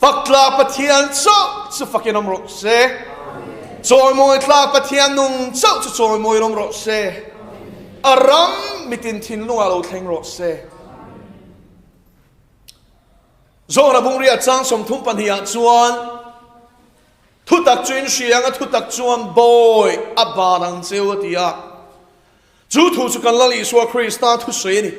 Fak tlak Pathian chauh chu fakin awm rawh se. Chawimawi tlak Pathian nung chauh chu chawimawi awm rawh se. A ram mitin thinlungah lo thleng rawh se. Zawhna bungriah chang 32 ah chuan thutak chu in hria anga thutak chuan bawi a ban ang cheu a ti a. Chu thu chu kan Lal Isua Krista thusawi a ni.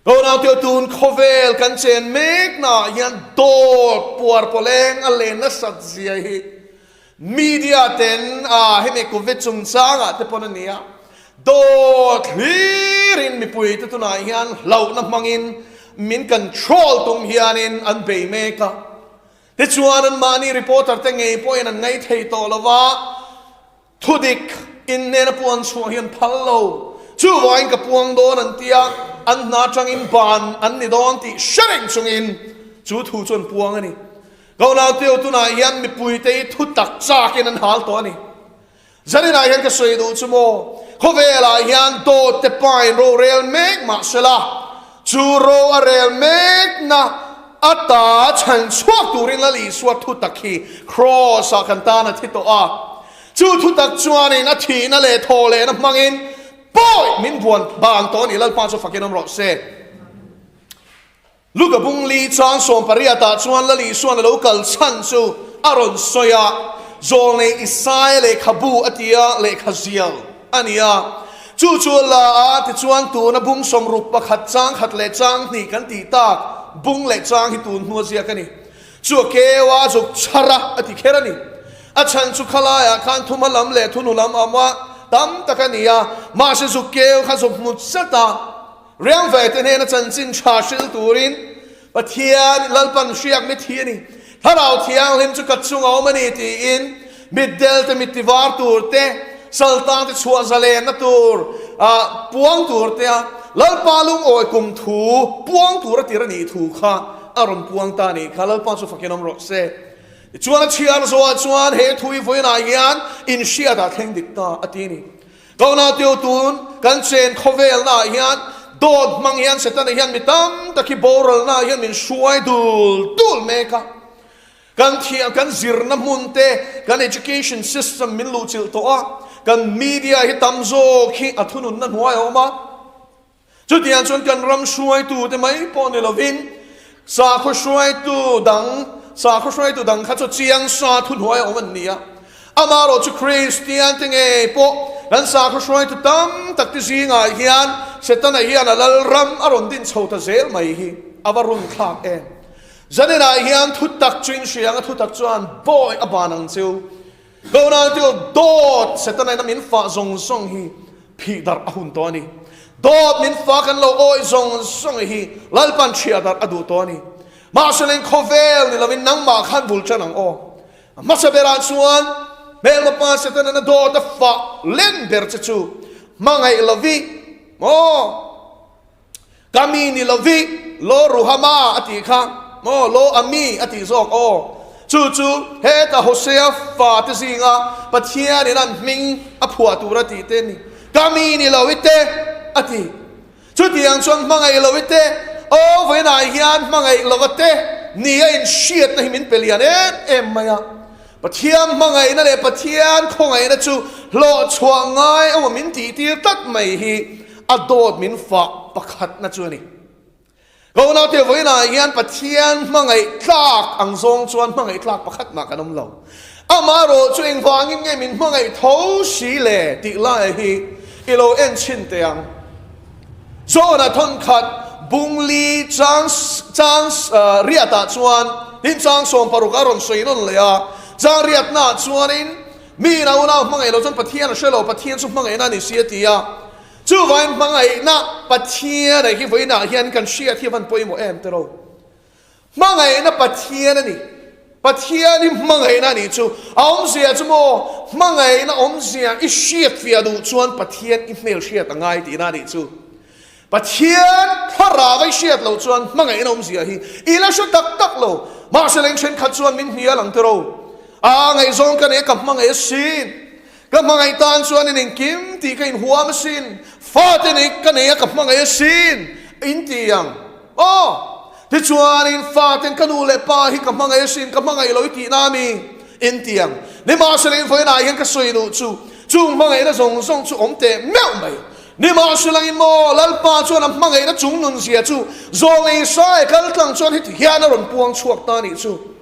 Unau tun khawvel kan chen mek naah hian dawt puar pawleng a len nasat zia hi media ten a hemi covid chungchangah te pawn a ni a, dawt hlirin mipui te tunah hian hlauhna hmangin min control tum hianin an bei mek a. Tichuan anmahni reporter te ngei pawhin an ngaithei tawh lo va. Thudik in hnena puan chhuah hi an phal lo. Chuvangin ka puang dawn an ti a, an hna atangin ban an ni dawn tih hre reng chungin chu thu chu an puang a ni. Kaunau tunah hian mipuite hi thu tak chakin an hal tawh a ni. Zaninah hian ka sawi duh chu maw, khawvelah hian dawt te pain rorel mek mah sela, chu ro a rel mekna ata chhan chhuak turin Lal Isua thu tak hi Kraws-ah kan tan a thi tawh a. Chu thu tak chuanin a thihna leh thaw lehna hmangin pawi min buan ban tawh a ni. Lalpa chu fakin awm rawh se. Luka bung li chang 18 ah chuan Lal Isua'n a lo kal chhan chu a rawn sawi a, Zawlnei Isaia lehkhabu a ti a, lehkha zial a ni a. Chu chu a la a, tichuan tuna bung 61 chang khat leh chang hnih kan tih tak bung leh chang hi tun hnu a ziak a ni. Chu a keu a, zuk chhar a, a ti kher a ni. A chhan chu khalaiah khan thuma lam leh thunu lam a awm a, tam tak a ni a, mahse zuk keu kha zuk hmu zat a, Riang ve te hnena chanchin tha hril turin Pathian Lalpan hriak mi thi a ni. Thlarau Thianghlim chu ka chunga awm a ni tiin mitdel te mitti var tur te, saltan te chhuah zalenna tur puang tur te a Lalpa lungawi kum thu puang tur a tir a nih thu kha a rawn puang ta a nih kha. Lalpa chu fakin awm rawh se. Tichuan a chhiar zawhah chuan he thu i vawiinah hian inhriatah thleng dik ta a ti a ni. Kauna teu tun kan chen khawvelna ah hian dawt hmang hian Setana hian mi tam tak hi boralna ah hian min hruai dul dul mek a. Kan thiam, kan zirna hmun te, kan education system min luhchilh tawh a, kan media hi tam zawk hi a thununna hnuai a awm a. Chutiang chuan kan ram hruaitu te mai pawh ni lovin sakhaw hruaitu dang, sakhaw hruaitu dang kha chu chiang sa thuhnuai a awm an ni a. Amaherawh chu Kristian te ngei pawh kan sakhaw hruaitu tam tak te zingah hian Setana hian a lal ram a rawn din chho ta zel mai hi a va run thlak em. Zaninah hian thutak chu in hria ang a, thutak chuan bawi a ban ang cheu. Kohhran chu dawt Setana ina min fah zawng zawng hi phih darh a hun tawh a ni. Dawt min fah kan lo awih zawng zawng hi Lalpan ṭhiah darh a duh tawh a ni. Mahse leng khawvel ni lovin nangmah khan bul ṭan ang aw. A hmasa berah chuan hmelma pa Setana ina dawt a fah len ber che chu hmangaih lovi maw? Ka mi ni lovi, Lo Ruhama a tih kha maw, Lo Ami a tih zawk aw. Chu chu heta Hosea fate zinga Pathianin an hming a phuah tur a tih te ni. Ka mi ni lo i te a ti. Chutiang chuan hmangaih lo i te, aw vawiinah hian hmangaih lova te ni a inhriatna hi min pe lian em em mai a. Pathian hmangaihna leh Pathian khawngaihna chu hlawhchhuah ngai emaw min tihtir tlat mai hi a dawt min fah pakhatna chu a ni. Ka unaute vawiinah hian Pathian hmangaih tlak ang zawng chuan hmangaih tlak pakhat mah kan awm lo. Amaherawh chu engvangin nge min hmangaih tho si le tih lai hi i lo en chhin teh ang. John-a thawnkhat bungli chang chang riatah chuan tin chang 60 a rawn sawi nawn leh a, chang riatnaah chuanin mi in a unau hmangaih loh chuan Pathian a hre lo, Pathian chu hmangaihna a ni si a ti a. Chuvangin hmangaihna Pathian a hi vawiinah hian kan hriat hi a van pawimawh em tiraw? Hmangaihna Pathian a ni. Pathian hi hmangaihna a nih chu. A awmzia chu maw, hmangaihna awmzia i hriat fiah duh chuan Pathian i hmel hriat a ngai tihna a nih chu. Pathian thlarau a i hriat loh chuan hmangaihna awmzia hi i la hre tak tak lo. Mahse leng thenkhat chuan min hnial ang tiraw. A ngaihzawng ka nei a, ka hmangaih asin. Ka hmangaih tan chuan in engkim tih ka inhuam asin, fate nei ka nei a ka hmangaih asin in ti ang. Aw! Tichuanin faten ka nu leh pa hi ka hmangaih asin, ka hmangaih lo i tihna a mi? In ti ang. Nimahsela in vawiinah hian ka sawi duh chu, chung hmangaihna zawng zawng chu awm teh meuh mai. Nimahsela in maw, Lalpa chuan a hmangaihna chung nunzia chu zawlnei hrai kal tlang chuan heti hian a rawn puang chhuak ta nih chu.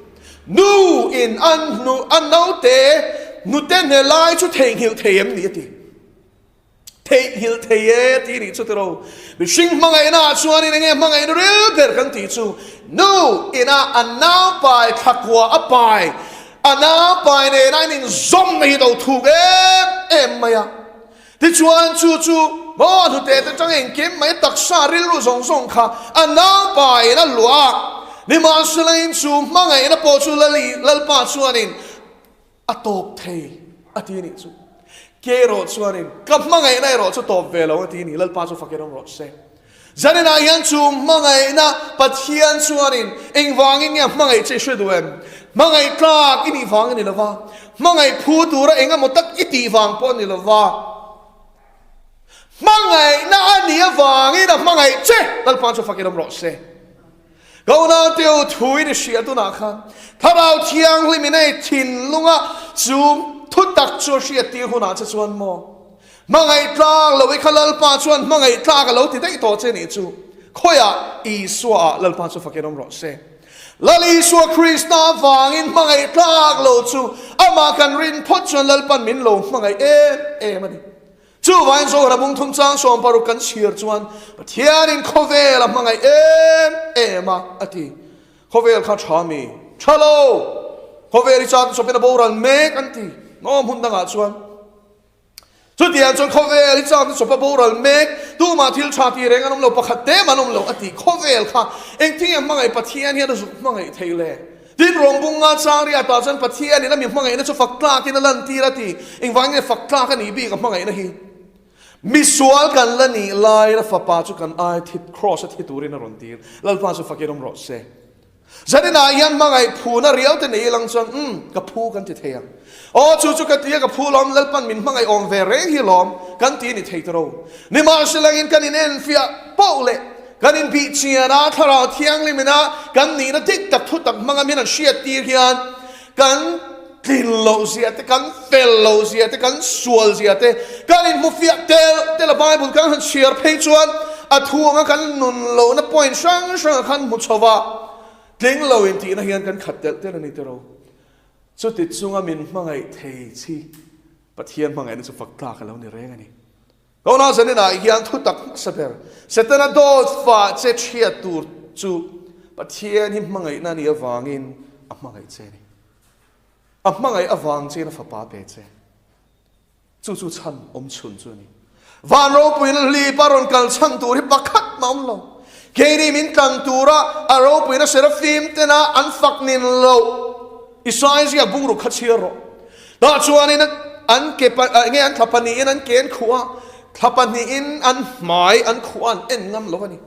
Nu in an hnu a naute hnute hne lai chu theihnghilh thei em ni a ti. Theihnghilh thei e tih nih chu tiro. Mihring hmangaihna ah chuanin enge hmangaihna ril ber kan tih chu nu ina a nau pai thlakua a pai a nau pai nena in inzawmna hi lo thuk em em mai a. Tichuan chu chu maw a hnute te tang engkim mai taksa rilru zawng zawng kha a nau paiin a luah a. Nimahselain chu hmangaihna pawh chu Lalpa chuanin A tawp thei a ti anih chu. Ke erawh chuanin ka hmangaihna erawh chu tawp ve lo a ti ni. Lalpa chu fakin awm rawh se. Zaninah hian chu hmangaihna Pathian chuanin engvangin nge a hmangaih che i hre duh em? Hmangaih tlak i nih vang a ni lo va, hmangaih phu tura eng emaw tak i tih vang pawh a ni lo va. Hmangaihna a nih avangin a hmangaih che. Lalpa chu fakin awm rawh se. Ka unauteu thuin i hria tunah khan Thlarau Thianghlim in ei thinlunga chu thutak chu a hriattir hunah che chuan maw hmangaih tlak lo i kha Lalpa chuan hmangaih tlak a lo ti daih tawh che nih chu khawiah Isua ah Lalpa chu fakin awm rawh se. Lal Isua Krista avangin hmangaih tlak lo chu amah kan rin phawt chuan Lalpan min lo hmangaih em em a ni. Chuvangin Zohra bung thum chang 60 kan chhiar chuan Pathianin khawvel a hmangaih em em a, a ti. Khawvel kha tha mi? Tha lo! Khawvel hi chak chawpin a boral mek an ti. Nawm hun dangah chuan chutiang chuan khawvel hi chak chawp a boral mek, tumah thil tha ti reng an awm lo, pakhat te mah an awm lo a ti. Khawvel kha engtin nge hmangaih Pathian hian a zuk hmangaih thei le? Tin, rawngbung nga chang riat ah chuan Pathianin a mi hmangaihna chu fak tlakin a lantir a ti. Engvangin nge fak tlak a nih bik a hmangaihna hi? Misual kan la nih laiin a fapa chu kan ai thi, kraws a thi turin a rawn tir. Lalpa chu fakin awm rawh se. Zaninah hian hmangaih phuna riau te nei ilang chuan, umm, ka phu kan ti thei ang. Aw, chu chu ka ti a, ka phu lawm, Lalpan min hmangaih awm ve reng hi lawm, kan ti a ni thei ta ro. Nimahselangin kan inenfiah poh leh kan inbihchian a, Thlarau Thianghlim ina kan nihna dik tak thu tak hmanga min an hriattir hian kan tlin loh zia te, kan fel loh zia te, kan sual zia te kan inhmufiah tel tel a. Bible kan han chhiar phei chuan a thu anga kan nun lohna point hrang hranga khan hmu chho va, tling lo intihna hian kan khat telh tel a ni tiro. Chuti chunga min hmangaih thei chi Pathian hmangaihna chu fak tlak a lo ni reng a ni. Tuna zaninah hian thutak hmasa ber Setana dawt fah che chhiat tur chu Pathian hi hmangaihna a nih avangin a hmangaih che a ni. A hmangaih avang chein a fapa pe che. Chu chu chhan awm chhun chu a ni. Van ropuina hlip a rawn kal chhan tur hi pakhat mah awm lo. Keini min tlang tura a ropuina Serafim tena an fak nin loh Isai ziak bungruk kha chhiar rawh. Tah chuanin an ke nge an thla pahnihin an ke an khuh a, thla pahnihin an hmai an khuh a, an en ngam lo a ni.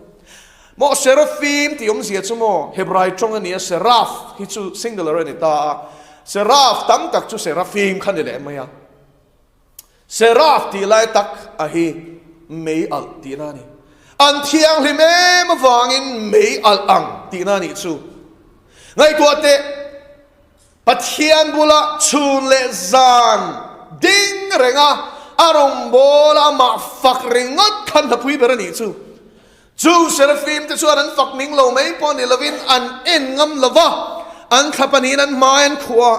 Maw Serafim tih awmzia chu maw Hebrai tawng a ni a, Seraf hi chu singular a ni ta a, Seraf tam tak chu Serafim kha ni leh mai a. Seraf tih lai tak a hi mei alh tihna a ni. An thianghlim em avangin mei alh ang tihna a nih chu. Ngaihtuah teh, Pathian bula chhun leh zan ding renga a rawngbawla amah fak ringawt khan hnapui ber a nih chu. Chu Serafim te chuan an fak ning lo mai pawh ni lovin an en ngam lo va, an thla pahnihin an hmai an khuh a,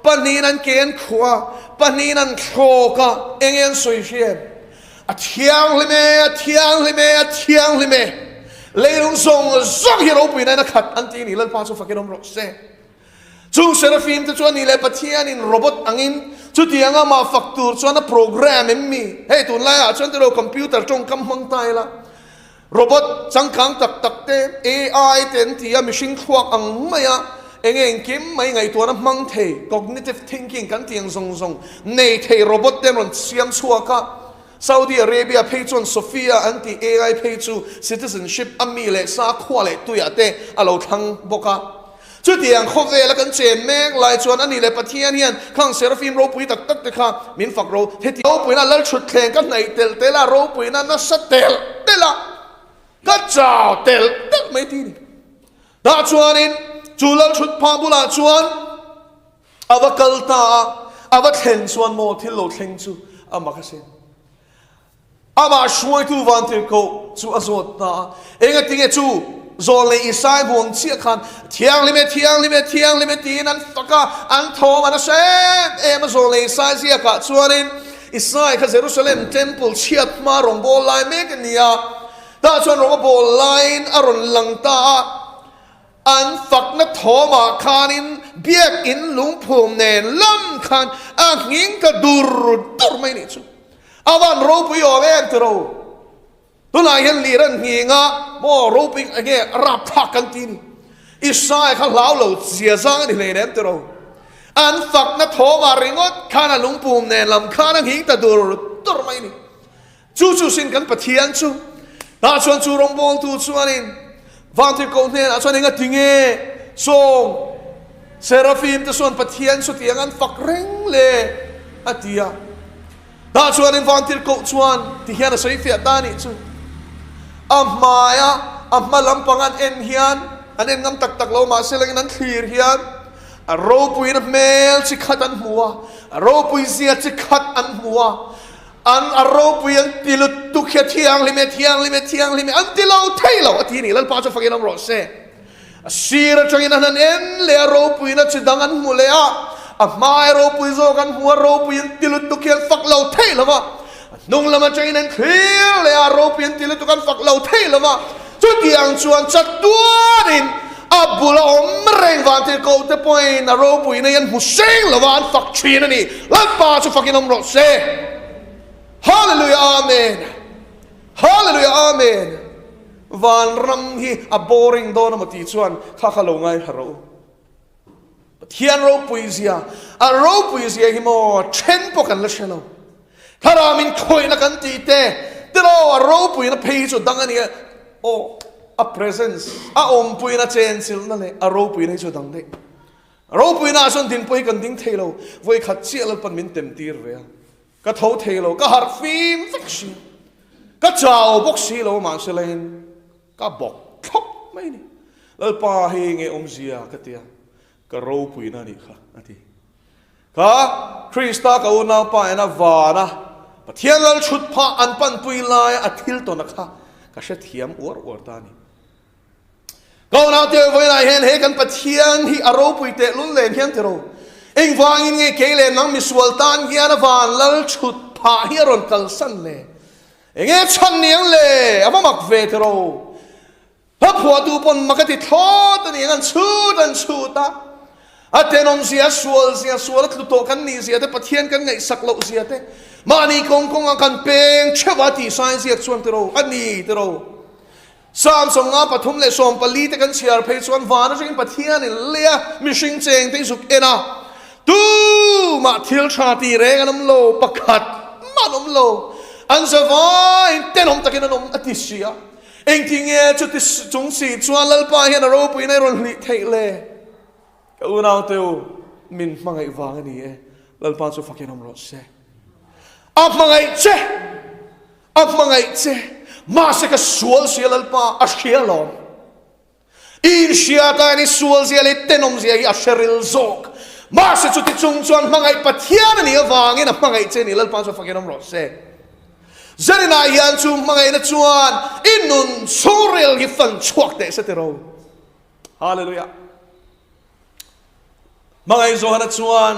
pahnihin an ke an khuh a, pahnihin an thlawk a, enge an sawi hriat? A thianghlim e, a thianghlim e, a thianghlim e! Leilung zawng zawng hi ropuina in a khat an ti a ni, Lalpa chu fakin awm rawh se. Chung Serafim te chu a nih leh Pathianin robot angin chutiang amah fak tur chuan a program em mi? Hei tunlaiah chuan tiraw computer tawngkam hmang ta ila robot changkang tak tak te AI te an ti a mihring thluak ang maia enge engkim mai ngaihtuahna hmang thei cognitive thinking kan tih ang zawng zawng nei thei robot te an rawn siam chhuak a. Saudi Arabia phei chuan Sophia an tih AI phei chu citizenship a mi leh sakhua leh tuiah te a lo thlang bawk a. Chutiang khawvela kan chen mek lai chuan ani leh Pathian hian khang Serafim ropui tak tak te kha min fak ro. Heti ropuina Lalthutthleng ka hnaih telh telh a, ropuina nasa telh telh a, ka chau telh telh mai ti ni. Tah chuanin chu lalthutphah bulah chuan a va kal ta a, a va thlen chuan maw thil lo thleng chu a mak asin. Amah hruaitu vantirhkoh chu a zawt ta a, Engatinge chu zawlnei Isai buang chiah khan Thianghlim e, Thianghlim e, Thianghlim e tiin an fak a, an thawm a nasa em em a zawlnei Isai ziakah chuanin Isai kha Jerusalem Temple chhiat hma rawngbâwl lai mek a ni a, tah chuan rawng a bâwl laiin a rawn lang ta a. An fakna thawmah khanin biakinn lungphum nen lam khan a nghing ta dur dur mai nih chu. A van ropui awm em tiro? Tunah hian lir an nghing a, maw ropui enge rapthlak kan ti ni. Israel kha hlau lo zia zang a ni hlein em tiro? An fakna thawmah ringawt khan a lungphum nen lam khan a nghing ta dur dur mai ni. Chu chu sin kan Pathian chu. Tah chuan chu rawngbawltu chuanin Vantirhkoh hnenah chuan enga ti nge sawng Serafim te chuan Pathian chu tiang an fak reng le a ti a. Tah chuanin Vantirhkoh chuan ti hian a sawi fiah ta anih chu. A hmaia a hma lampang an en hian an en ngam tak tak lo mahse lengin an thlir hian a ropuina hmel chi khat an hmu a, a ropui zia chi khat an hmu a. An a ropui an ti lutuk hi a thianghlim e, thianghlim e, thianghlim e, an ti lo thei lo a ti ni. Lalpa chu fakin awm rawh se. A sir atangin an han en leh a, ropuina chi dang an hmu leh a, a hmai ropui zawk an hmu a, ropui an ti lutuk hi an fak lo thei lo va. A hnung lam atangin an thlir leh a, ropui an ti lutuk an fak lo thei lo va. Chutiang chuan chatuanin a bula awm reng vantirhkoh te pawhin a ropuina hi an hmu seng lo va, an fak thin a ni. Lalpa chu fakin awm rawh se. Hallelujah Amen. Hallelujah Amen. Vanram hi a boring dawn emaw tih chuan kha kha lo ngaithla rawh u. Pathian ropui zia, a ropui zia hi maw then pawh kan la hre lo. Thlarau min khawihna kan tih te, tilo a ropuina phei hi chu dang a nia. Aw, a presence, a awmpuina chenchilhna leh a ropuina hi chu dang daih. Ropuina ah chuan din pawh hi kan ding thei lo, vawi khat chiah Lalpan min tem tir ve a. Ka tho thei lo, ka harh fim vek si. Ka chau bawk si lo mahse leng Ka bawk thlawp mai ni. Lalpa hei nge awmzia ka tia, ka ropuina a nih kha a ti. Kha Krista ka unaupa ena vana Pathian lal chhut phah an panpui laia a thil tawna kha ka hrethiam uar uar ta a ni. Ka unaute vawiinah hian he kan Pathian hi a ropui tehlul nen hian tiro. Engvangin nge kei leh nang misual tan hian a van lal chhut phah hi a rawn kalsan le? Enge chhan niang le? A va mak ve tiro. Hla phuahtu pawn mak a ti thlawt a ni ang, an chhut an chhut a. A tenawm zia, a sual zia, sual a tlu tawh kan nih zia te, Pathian kan ngaihsak loh zia te, mahni kawng kawnga kan peng theuh a tih sain ziak chuan tiro a ni tiro. Psalm 53 34 te kan chhiar phei chuan van atangin Pathianin lei a mihring cheng te hi zuk en a, tumah thil tha tih reng an awm lo, pakhat mah an awm lo, an zavaiin tenawm takin an awm a ti si a. Engtinge chuti chung si chuan Lalpa hian a ropuina i rawn hlih theih le? Ka unaute u, min hmangaih vang a ni e, Lalpa chu fakin awm rawh se. A hmangaih che! A hmangaih che, mahse ka sual sia Lalpa a hria alawm. I inhria ta hian i sual zia leh i tenawm zia hi a hre ril zawk. Mahse chuti chung chuan hmangaih Pathian a nih avangin a hmangaih che a ni Lalpa chu fakin awm rawh se. Zaninah hian chu hmangaihna chuan i nun chhungril hi fan chhuak teh se tiro. Hallelujah. Hmangaih Johana chuan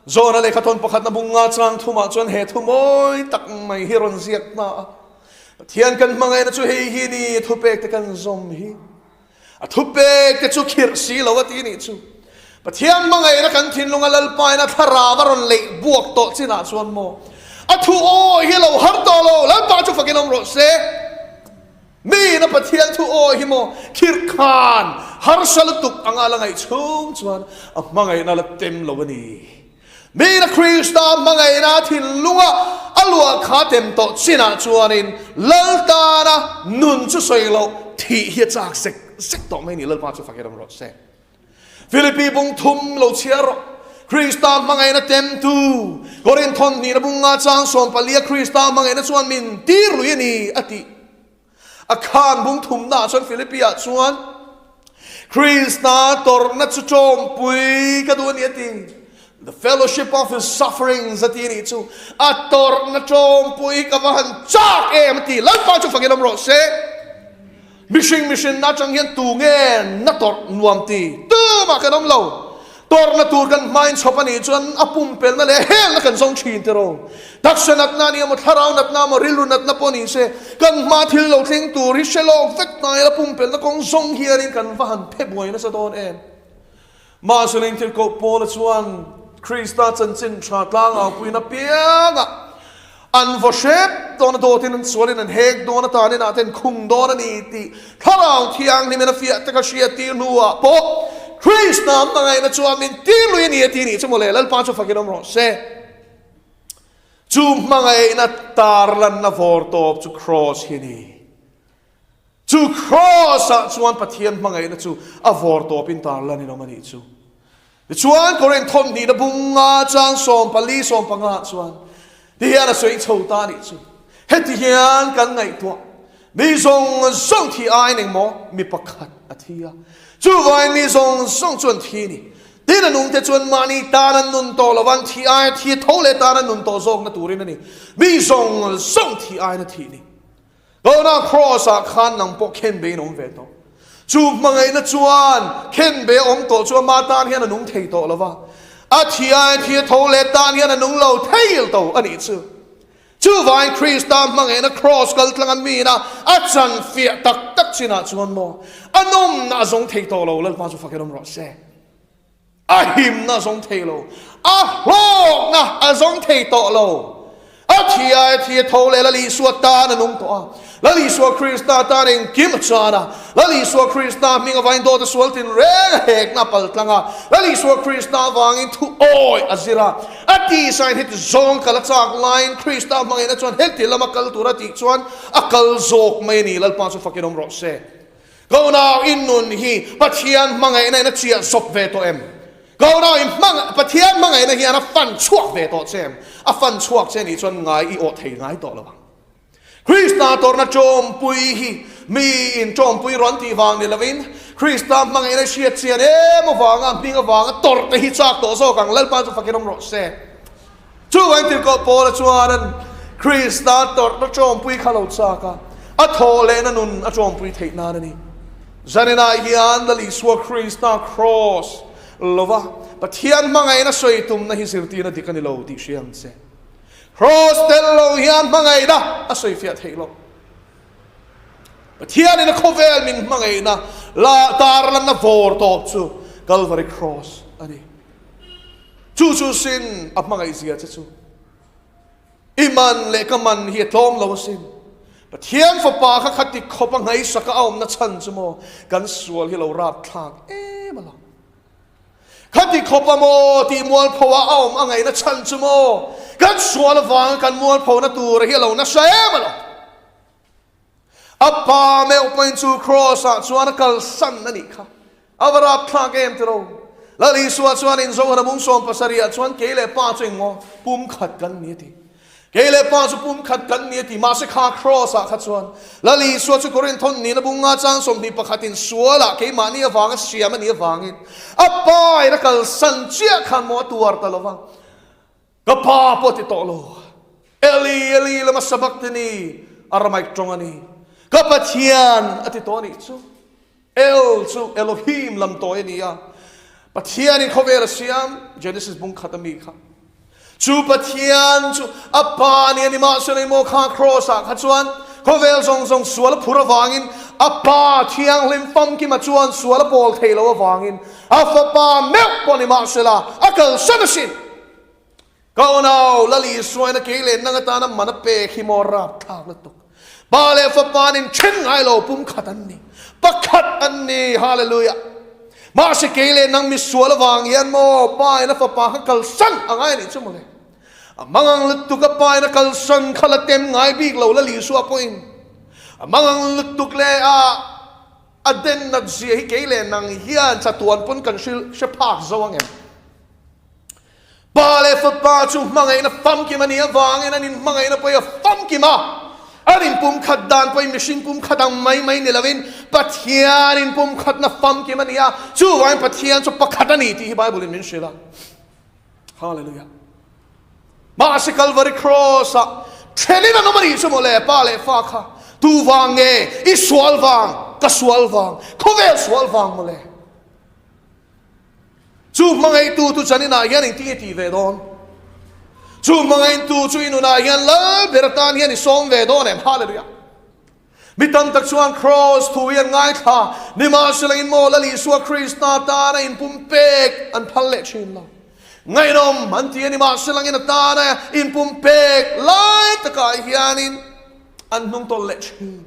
Johana lehkhathawn pakhatna bunga chang thumah chuan he thu mawi tak mai hi rawn ziak hna a. Pathian kan hmangaihna chu hei hi ni, a thupek te kan zawm hi. A thupek te chu khirh si lo a ti nih chu. Pathian hmangaihna kan thinlunga Lalpain a thlarau a rawn leih buak tawh chinah chuan maw a thu awi hi a lo har tawh lo, Lalpa chu fakin awm rawh se. Miin a Pathian thu awi hi maw khirh khan harsa lutuk anga la ngaih chhung chuan a hmangaihna la tem lo a ni. Miin a Krista hmangaihna a thinlunga a luah kha tem tawh chinah chuanin Lal tana nun chu sawi loh thih hi a chak sek sek tawh mai a ni. Lalpa chu fakin awm rawh se. Philippi bung thum lo chhiar rawh. Krista hmangaihna temtu Korinthon hnihna bunga chang 14 Krista hmangaihna chuan min tir lui a ni a tih. A khan bung thumnaah chuan Philippi-ah chuan. Krista tawrhna chu ṭawmpui ka duh a ni a ti. The fellowship of his sufferings a ti a nih chu. A tawrhna ṭawmpui ka va han chak em a ti. Lalpa chu fakin awm rawh se. Mihring mihrinna atang hian tu nge na tawrh nuam ti? Tumah kan awm lo. Tawrhna tur kan hmain chhawp a nih chuan a pumpelna leh helna kan zawng thin tiraw. Taksa natna a ni emaw, thlarau natna emaw, rilru natna pawh ni se, kan hma thil lo thleng tur hi hre lawk vek hnai la pumpelna kawng zawng hianin kan va han phe buai nasa dawn em. Mahse Lengthilkoh Paula chuan Krista chanchin tha tlangaupuina piangah an vaw hrep dawn a, dawtin an sualin an hek dawn a, tanin ah te an khung dawn a ni tih Thlarau Thianghlimin a fiah taka hriat tir hnuah pawh Krista hmangaihna chuan min tir lui a ni a ti nih chu mawle, Lalpa chu fakin awm rawh se. Chu hmangaihna tarlanna vawr tawp chu Kraws hi a ni. Chu Kraws-ah chuan Pathian hmangaihna chu a vawr tawpin tarlanin awm a nih chu. Tichuan, Korinth thawmhnihna bunga chang 14 15 chuan ti hian a sawi chho ta a nih chu. Heti hian kan ngaihtuah, Mi zawng zawng thi aiin engmaw mi pakhat a thi a, chuvangin mi zawng zawng chu an thi a ni. Tin, a nungte chuan mahni tan an nun tawh lo va, an thi aia thi a tho leh tan an nun tawh zawkna turin a ni. Mi zawng zawng thi aiin a thih a ni. Tuna Kraws-ah khan nang pawh khenbe in awm ve tawh. Chu hmangaihna chuan khenbe a awm tawh chu ama tan hian a nung thei tawh lo va, a thi aia thi a tho leh tan hian a nung lo thei to a nih chu. Chuvangin Krista hmangaihna Kraws kal tlanga miin a a chan fiah tak tak chinah chuan maw a nawmna a zawng thei tawh lo, Lalpa chu fakin awm rawh se. A himna a zawng thei lo, a hlawkna a zawng thei tawh lo. A thi a, a thi a tho leh Lal Isua tan a nung tawh a. Lal Isua Krista tan engkim a chan a. Lal Isua Krista hming avangin dawt a sual tin reng a hekna a pal tlang a. Lal Isua Krista avangin thu awi a zir a. A tisain heti zawng kal a chak laiin Krista hmangaihna chuan heti lama kal tur a tih chuan a kal zawk mai a ni. Lalpa chu fakin awm rawh se. Ka unau in nun hi Pathian hmangaihna in a chiah zawp ve tawh em? Ka unau in Pathian hmangaihna hian a fan chhuak ve tawh che em? A fan chhuak che nih chuan ngai i awh thei ngai tawh lo ang. Krista tawrhna tawmpui hi mi in tawmpui rawn tih vang ni lovin Krista hmangaihna hriat chian em avanga hming avanga tawrh te hi chak tawh zawk ang. Lalpa chu fakin awm rawh se. Chuvangin Tirhkoh Paula chuan an Krista tawrhna tawmpui kha lo chak a, a thawh lehna nun a tawmpui theih nan a ni. Zaninah hian Lal Isua Krista Kraws lova Pathian hmangaihna sawi tumna hi zirtirna dik a ni lo tih hria ang che. Kraws tel lo hian hmangaihna a sawi fiah theih loh. Pathianin a khawvel min hmangaihna la tarlanna vawr tawp chu Kalvari Kraws a ni. Chu chu sin a hmangaih zia che chu. I man leh ka man hi a tlawm lo asin. Pathian fapa kha khati khawp a ngaihsak a awmna chhan chu maw kan sual hi lo rap thlak em a lo. Khati khawp a maw tih mualpho a a awm a ngaihna chhan chu maw kan sual avanga kan mualphona tur hi a lo nasa em a lo. A pa meuh pawhin chu Kraws-ah chuan a kalsan a nih kha. A va rapthlak em tiro. Lal Isua chuan in Zohana mung 70 ah chuan kei leh pa chu engmaw pum khat kan ni a ti. Kei leh pa chu pum khat kan ni a ti. Mahse kha Kraws-ah kha chuan Lal Isua chu Korinthon nihna bunga chang 21 in sualah keimahni avanga siam a nih avangin a pa in a kalsan chiah khan maw a tuar ta lova. Ka pa pawh ti tawh lo. Eli, Eli lama sabachthani, Aramaic tawng a ni. Ka Pathian a ti tawh a nih chu. El chu Elohim lam tawi a ni a. Pathianin khawvel a siam, Genesis bung khat a mi kha. Chu Pathian chu a pa ni a ni mahse lei maw kha Kraws ah kha chuan khawvel zawng zawng sual a phur avangin a pa thianghlim famkima chuan sual a pawl thei lo avangin a fapa meuh pawh ni mahsela a kalsan asin. Ka unau, Lal Isuain a kei leh nang atana man a pek hi maw rapthlak lutuk. Pa leh fapa an inthen ngai lo, pumkhat an ni. Pakhat an ni, Hallelujah. Mahse kei leh nang misual avang hian maw pa in a fapa kha kalsan a ngai anih chu mawle. A mangang lutuk a pa in a kalsan kha la tem ngai bik lo Lal Isua pawhin. A mangang lutuk leh a a den nat zia hi kei leh nang hian chatuan pawn kan hre phak zo ang em? Pa leh Fapa chu hmangaihna famkim a nih avangin an inhmangaihna pawh hi a famkim a. An inpumkhat dan pawhin mihring pumkhat ang mai mai ni lovin Pathian inpumkhatna famkim a ni a, chuvangin Pathian chu pakhat a ni tih hi Bible-in min hrilh a. Hallelujah. Mahse Calvary Cross-ah thenin an awm a nih chu mawle, pa leh fa kha. Tu vang nge? I sual vang, ka sual vang, khawvel sual vang mawle. Chu hmangaihtu tu chaninah hian engtin nge tih ve dawn? Chu hmangaihtu chu i nunah hian lal ber atan hian i sawm ve dawn em? Hallelujah! Mi tam tak chuan Kraws thu hi an ngaithla, nimahsela in maw Lal Isua Krista tana inpumpek an phal leh thin lo. Ngaihnawm an ti a, nimahsela in atana inpumpek lai takah hianin an hnungtawlh leh thin.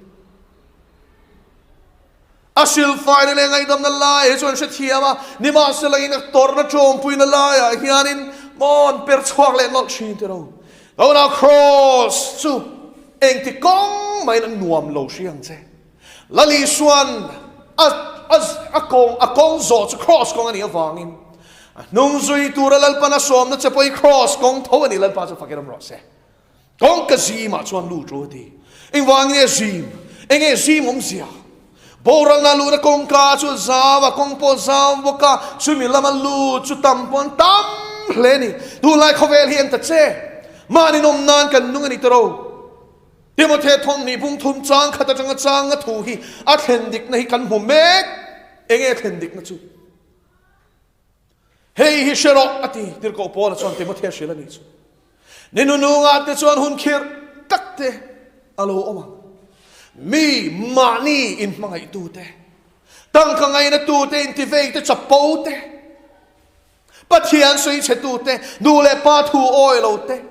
A hrilhfaina leh ngaihdamna lai hi chu an hrethiam a, nimahsela in a tawrhna tawmpuina laiah hianin maw an per chhuak leh nawlh thin tih ro. Tunah Kraws chu engti kawng maiin a nuam lo hri ang che. Lal Isua'n a a a kawng a kawng zawh chu Kraws kawng a nih avangin a hnung zui tura Lalpan a sawmna che pawh hi Kraws kawng tho a ni Lalpa chu fakin awm rawh se. Kawngka zimah chuan lut ru a ti. Engvang nge zim? Enge zim awmzia? Boralna luhna kawngka chu zau a, kawng pawh zau bawk a, chumi lama lut chu tam pawh an tam hle a ni. Tunlai khawvel hi eng ta che? Mahni nawm nan kan nung a ni tawh. Timothea thawmhnih bung thum chang khat atanga changa thu hi a thlen dikna hi kan hmu mek. Enge a thlen dikna chu? Hei hi hre rawh, a ti. Tirhkoh Paula chuan Timothea hrilh a nih chu. Ni nunungah te chuan hun khirh tak te a lo awm ang. Mi mahni inhmangaihtu te, tangka ngainatu te, intivei te, chapo te, Pathian sawichhetu te, nu leh pa thu awi lo te,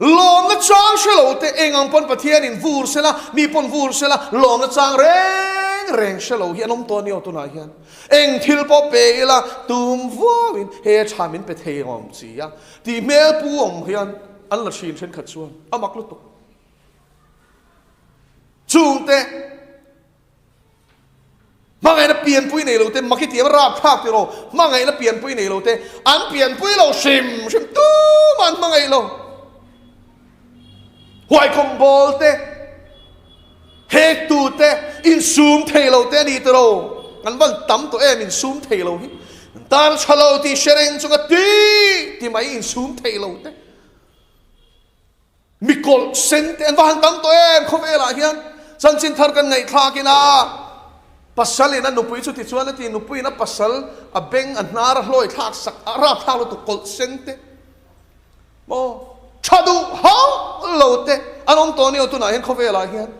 Lawmna chang hre lo te eng ang pawn Pathianin vur sela, mi pawn vur sela, lawmna chang reng reng hre lo hi an awm tawh a ni aw tunah hian. Eng thil pawh pe ila tum vuauin he tha min pe thei awm si a tih hmel pu awm hian an la thin thenkhat chuan a mak lutuk. Chungte. Hmangaihna pianpui nei lo te, mak i ti em rapthlak tiraw, hmangaihna pianpui nei lo te, an pianpui lo hrim hrim tumah an hmangaih lo. Huaikhawm bawl te, hek tu te, insum thei lo te a ni tiraw, kan van tam tawh em insum thei lo hi, tan tha lo tih hre reng chunga ti ti mai insum thei lo te. Mi kawlh sen te an va han tam tawh em khawvelah hian chanchin thar kan ngaihthlak in a pasal in a nupui chu tichuan a ti nupui in a pasal a beng a hnar a hlawi thlak sak a rap thlak lutuk kawlh sen te maw tha duh hauh lo te an awm tawh nia tunah hian khawvelah hian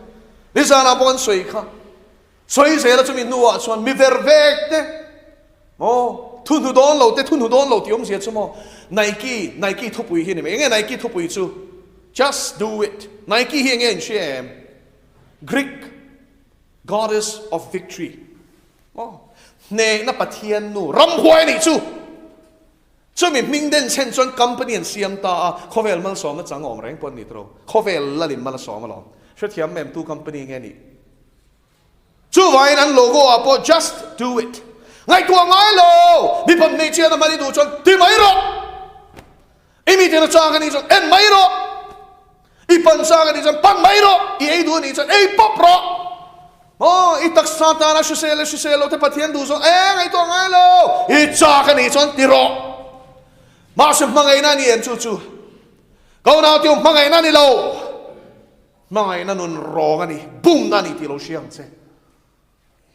nizanah pawh an sawi kha Sawi zela chumi hnuah chuan mi ver vek te maw thu hnu dawn lo te thu hnu dawn lo tih awmzia chu maw Nike Nike thupui hi a ni mai. Enge Nike thupui chu? Just do it. Nike hi enge in hria em? Greek goddess of victory maw hnehna Pathian nu ramhuai a nih chu. Chumi hming den chhen chuan company an siam ta a, khawvel malsawmna chang awm reng pawh an ni tawh lo. Khawvel lalin mal a sawm alawm. Hrethiam em tu company nge nih? Chuvangin an logo ah pawh Just do it. Ngaihtuah ngai lo! Mipa hmeichhia na hman i duh chuan ti mai rawh! I mi tina chang a nih chuan en mai rawh! I pan chang a nih chuan pan mai rawh! I ei duh a nih chuan ei pawp rawh! Aw, i taksa tana hrisel leh hrisel lo te Pathian duh zawng e ngaihtuah ngai lo! I chak a nih chuan ti rawh! Mahse hmangaihna a ni em chu chu? Ka unau tiu hmangaihna a ni lo! Hmangaihna nun rawng a ni, bumna a ni tih lo hria ang che.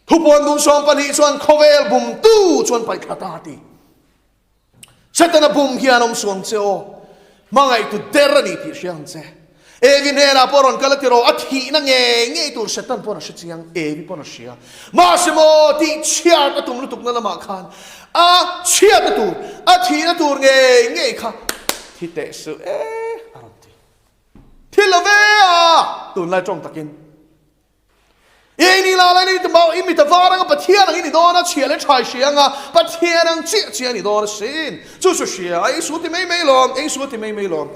Thupuan dum 12 chuan khawvel bumtu chuan paih thla ta a ti. Setana bum hian awm suang che aw, hmangaihtu der a ni tih hria ang che. Evi hnenah pawh rawn kal a ti rawh, a thihna ngei ngei tur Setan pawn a hre chiang, Evi pawn a hria. Mahse maw tih chhiat a tum lutukna lamah khan a chhiatna tur, a thihna tur ngei ngei kha thi teh suh e a rawn ti. Thil lo ve a! Tunlai tawng takin. I ei ni la lai ni ti mau i mit a var anga Pathian ang i ni dawn a, chhia leh thai hria anga Pathian ang chiah chiah a ni dawn asin. Chu chu hria a, ei sual ti mai mai lawm, ei sual ti mai mai lawm.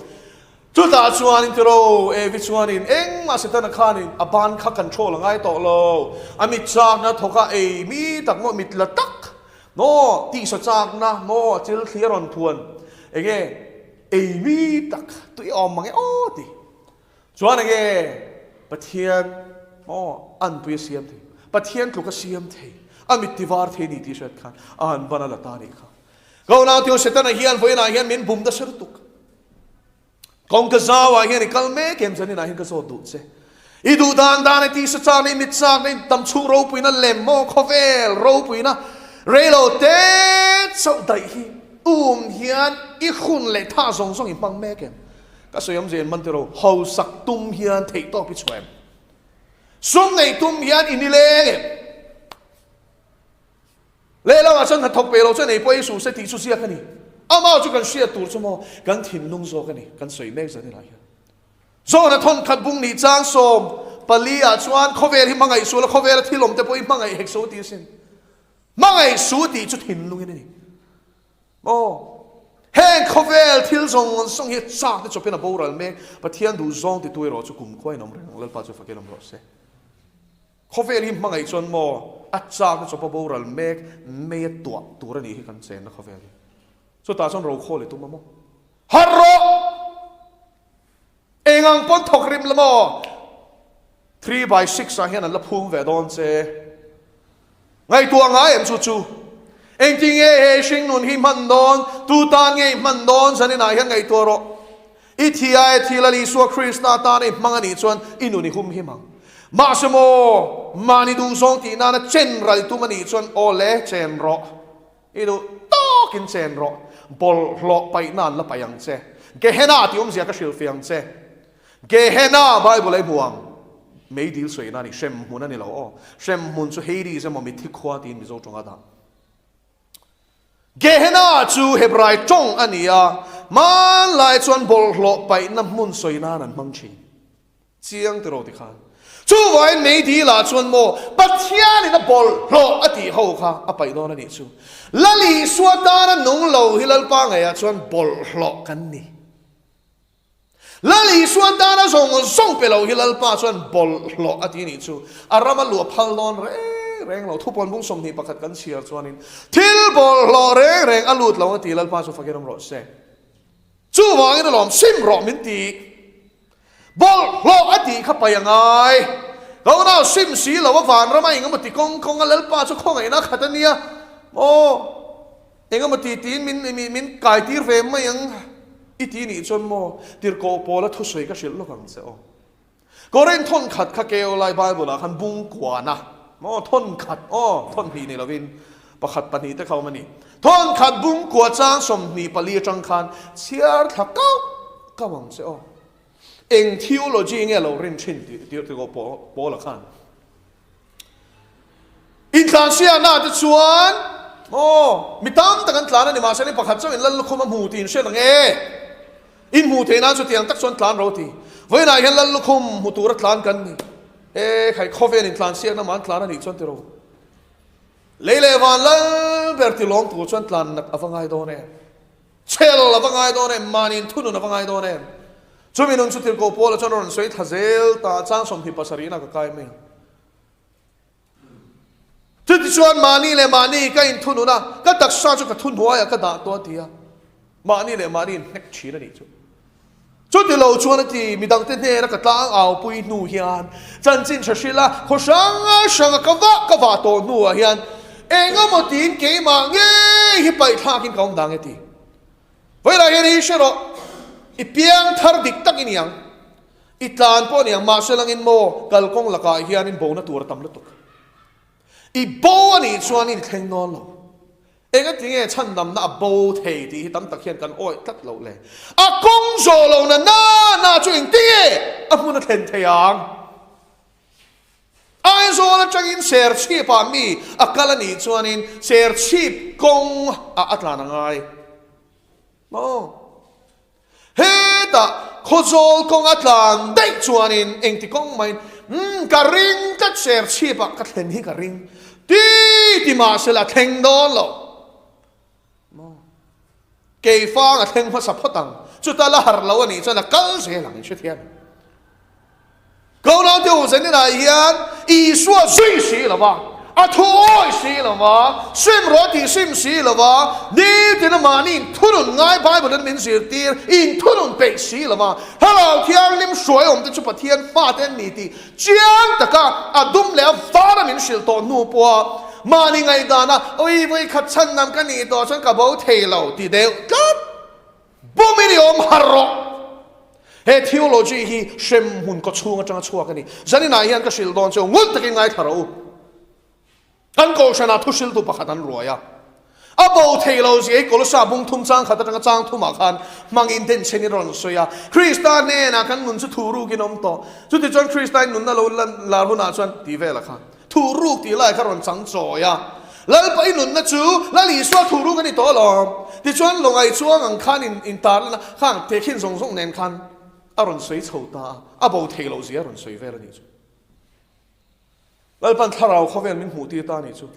Chutah chuanin tiraw Evi chuanin engmah Setana khanin a ban kha control a ngai tawh lo. A mit chakna thawk a ei mi tak maw mit la tak maw tihsa chakna maw a chil thli a rawn phuan enge Ei mi tak tui awm mang e aw ti. Chuan enge Pathian maw anpui a siam thei, Pathian tluk a siam thei, a mit ti var thei a ni tih hriat khan a han ban a la ta a nih kha. Ka unau tio Setana hian vawiinah hian min bum nasa lutuk. Kawngka zauah hian i kal mek em zaninah hian ka zawt duh che. I duh dan dan i tisa chak na i mit chak na i dam chhung ropuina lem maw khawvel ropuina reilo te chauh daih hi um hian i hun leh tha zawng zawng i hmang mek em? Ka sawi awmzia in man tiro hausak tum hian theihtawp i chhuah em? Sum neih tum hian i nileng em? Lehlamah chuan hnathawk pe lo chuan ei pawh ei suh se tih chu ziak a ni. Amah chu kan hriat tur chu maw kan thinlung zawk a ni kan sawi mek zan inah hian. Zawhna thawnkhat bung nih chang 14 ah chuan khawvel hi hmangaih suh la khawvela thil awm te pawh hi hmangaih hek suh tih a sin. Hmangaih suh tih chu thinlungin a ni. Maw heng khawvel thil zawng zawng hi chak te chawpin a boral mek Pathian duh zawng titu erawh chu kumkhua in awm reng ang Lalpa chu fakin awm rawh se. Khawvel hi hmangaih chuan maw a chak na chawpa boral mek mei a tuah tur a nih hi kan chenna khawvel hi. Chutah chuan rokhawl i tum a maw? Harh rawh! Eng ang pawn thawk rim la maw? 3 by 6 ah hian an la phum ve dawn che. Ngaihtuah ngai em chu chu? Engtin nge he hringnun hi hman dawn? Tu tan nge i hman dawn? Zaninah hian ngaihtuah rawh. I thi a e thil a Isua Krista tana i hmang a nih chuan i nun i hum him ang. Mahse maw, mahni duhzawng tih nana chen ral tum a nih chuan aw le, chen rawh. I duh tawkin chen rawh. Bawlhhlawh paihna an la paih ang che. Gehenna tih awmzia ka hrilhfiah ang che. Gehenna Bible a i hmu ang. Meidil sawi na a ni, hremhmun a ni lo aw. Hremhmun chu Hades emaw mitthi khua tiin Mizo tawnga dah. Gehenna chu Hebrai tawng a ni a, hmanlai chuan bawlhhlawh paihna hmun sawi nan an hmang thin. Chiang tiraw ti khan. Chuvangin meidilah chuan maw Pathianin a bawlhhlawh a tih ho kha a paih dawn a nih chu. Lal Isua tana nung lo hi Lalpa ngeiah chuan bawlhhlawh kan ni. Lal Isua tana zawng zawng pe lo hi Lalpa chuan bawlhhlawh a ti nih chu. A rama luah phal dawn reng reng lo. Thupawn bung 21 kan chhiar chuanin thil bawlhhlawh reng reng a lut lo a ti Lalpa chu fakin awm rawh se. Chuvangin alawm sim rawh min ti. Bawlhhlawh a tih kha pai a ngai. Ka unau sim si lo a vanram a engemaw ti kawng kawng a Lalpa chu khawngaihna a khat a nia. Aw. Engemaw ti tiin min min kai tir ve mai ang i ti nih chuan maw tirhkoh pawla thusawi ka hrilh lawk ang che aw. Korin thawn khat kha keu lai Bible ah khan bung kuana maw thawn khat aw thawn hnih ni lovin pakhat pahnih te kha awm a ni. Thawn khat bung kua chang 24 atang khan chhiar thla kauh kauh ang che aw. Eng theology nge lo rin thin tih tirhkoh pawla khan. Intlansiahna te chuan aw mi tam tak an tlan a ni mahse ni pakhat chauh in lal lukhum a hmu tih in hriat ang e. In hmuh theih nan chutiang tak chuan tlan ro ti. Vawiinah hian lal lukhum hmu tura tlan kan ni. E khai khawvel intlansiakna mah an tlan a nih chuan tiro. Lei leh van lal ber ti lawm tur chuan tlan nat a va ngai dawn em. Chel a va ngai dawn em, mahni inthunun a va ngai dawn em. Chumi nun chu tirhkoh Paula chuan a rawn sawi thla zel ta, chang 27 ina ka kai mai ang. Chutichuan mahni leh mahni ka inthunun a, ka taksa chu ka thuhnuaiah ka dah tawh a ti a, mahni leh mahni inhnek thin a nih chu. Chuti lo chuan a ti, midangte hnena ka tlang aupui hnu hian chanchin hre hrilh a, khaw hrang hranga ka vah ka vah tawh hnuah hian eng emaw tiin keimah ngei hi paihthlakin ka awm dang e ti. Vawilah hian i hre rawh, i piang thar dik tak i ni ang, i tlan pawh a ni ang, mahse langin maw kalkawng lakah hianin bona tur a tam lutuk. I bo a nih chuan i thleng dawn lo. Engati nge chhandamna a bo thei tih hi tam tak hian kan awih tlat loh le? A kawng zawh lohna na na chu engtinge a hmun a thlen thei ang? Aizawl atangin Serchhip-ah mi a kal a nih chuanin Serchhip kawng ah a tlan a ngai maw? Hetah Khawzawl kawng a tlan daih chuanin engti kawng maiin, Umm, ka ring tlat Serchhip-ah ka thlen hi ka ring ti ti mahsela a thleng dawn lo maw? Keifang a thleng hmasa phawt ang, chuta la harh lo a nih chuan a kal zel ang, in hrethiam em? Ko naute u zaninah hian Isua zui si lo va. A thu awih si lo va, sim rawh tih sim si lo va, nitin a mahni inthunun ngai Bible in min zirtir, inthunun peih si lo va, Thlarau Thianghlim hruai awmte chu Pathian fate an ni tih chiang taka a dum leh a vara min hrilh tawh hnu pawha mahni ngaihdana awi vawikhat chhan nam ka nih tawh chuan ka bo thei lo ti deuh tlat. Bumin i awm har rawh. He theology hi hremhmun kawchhung atanga chhuak a ni. Zaninah hian ka hrilh dawn cheu ngun takin ngaithla rawh u. Kan kohhranah thu hriltu pakhat an ruai a. A bo thei lo zia hi Kolosa bung thum chang khat atanga chang thumah khan hmangin denchhen in rawn sawi a. Krista hnenah kan nun chu thu rukin awm tawh. Chutichuan Krista in nunna lo lan lar hunah chuan tih velah khan Thu ruk tih lai kha rawn chang chawi a, Lalpa i nunna chu Lal Isua thu ruk a ni tawh alawm. Tichuan Lawngai chuang ang khan in intar lana khang tehkhin zawng zawng nen khan a rawn sawi chho ta a, a bo theih loh zia a rawn sawi vel a nih chu. Lalpan thlarau khawvel min hmuh tir ta a nih chu.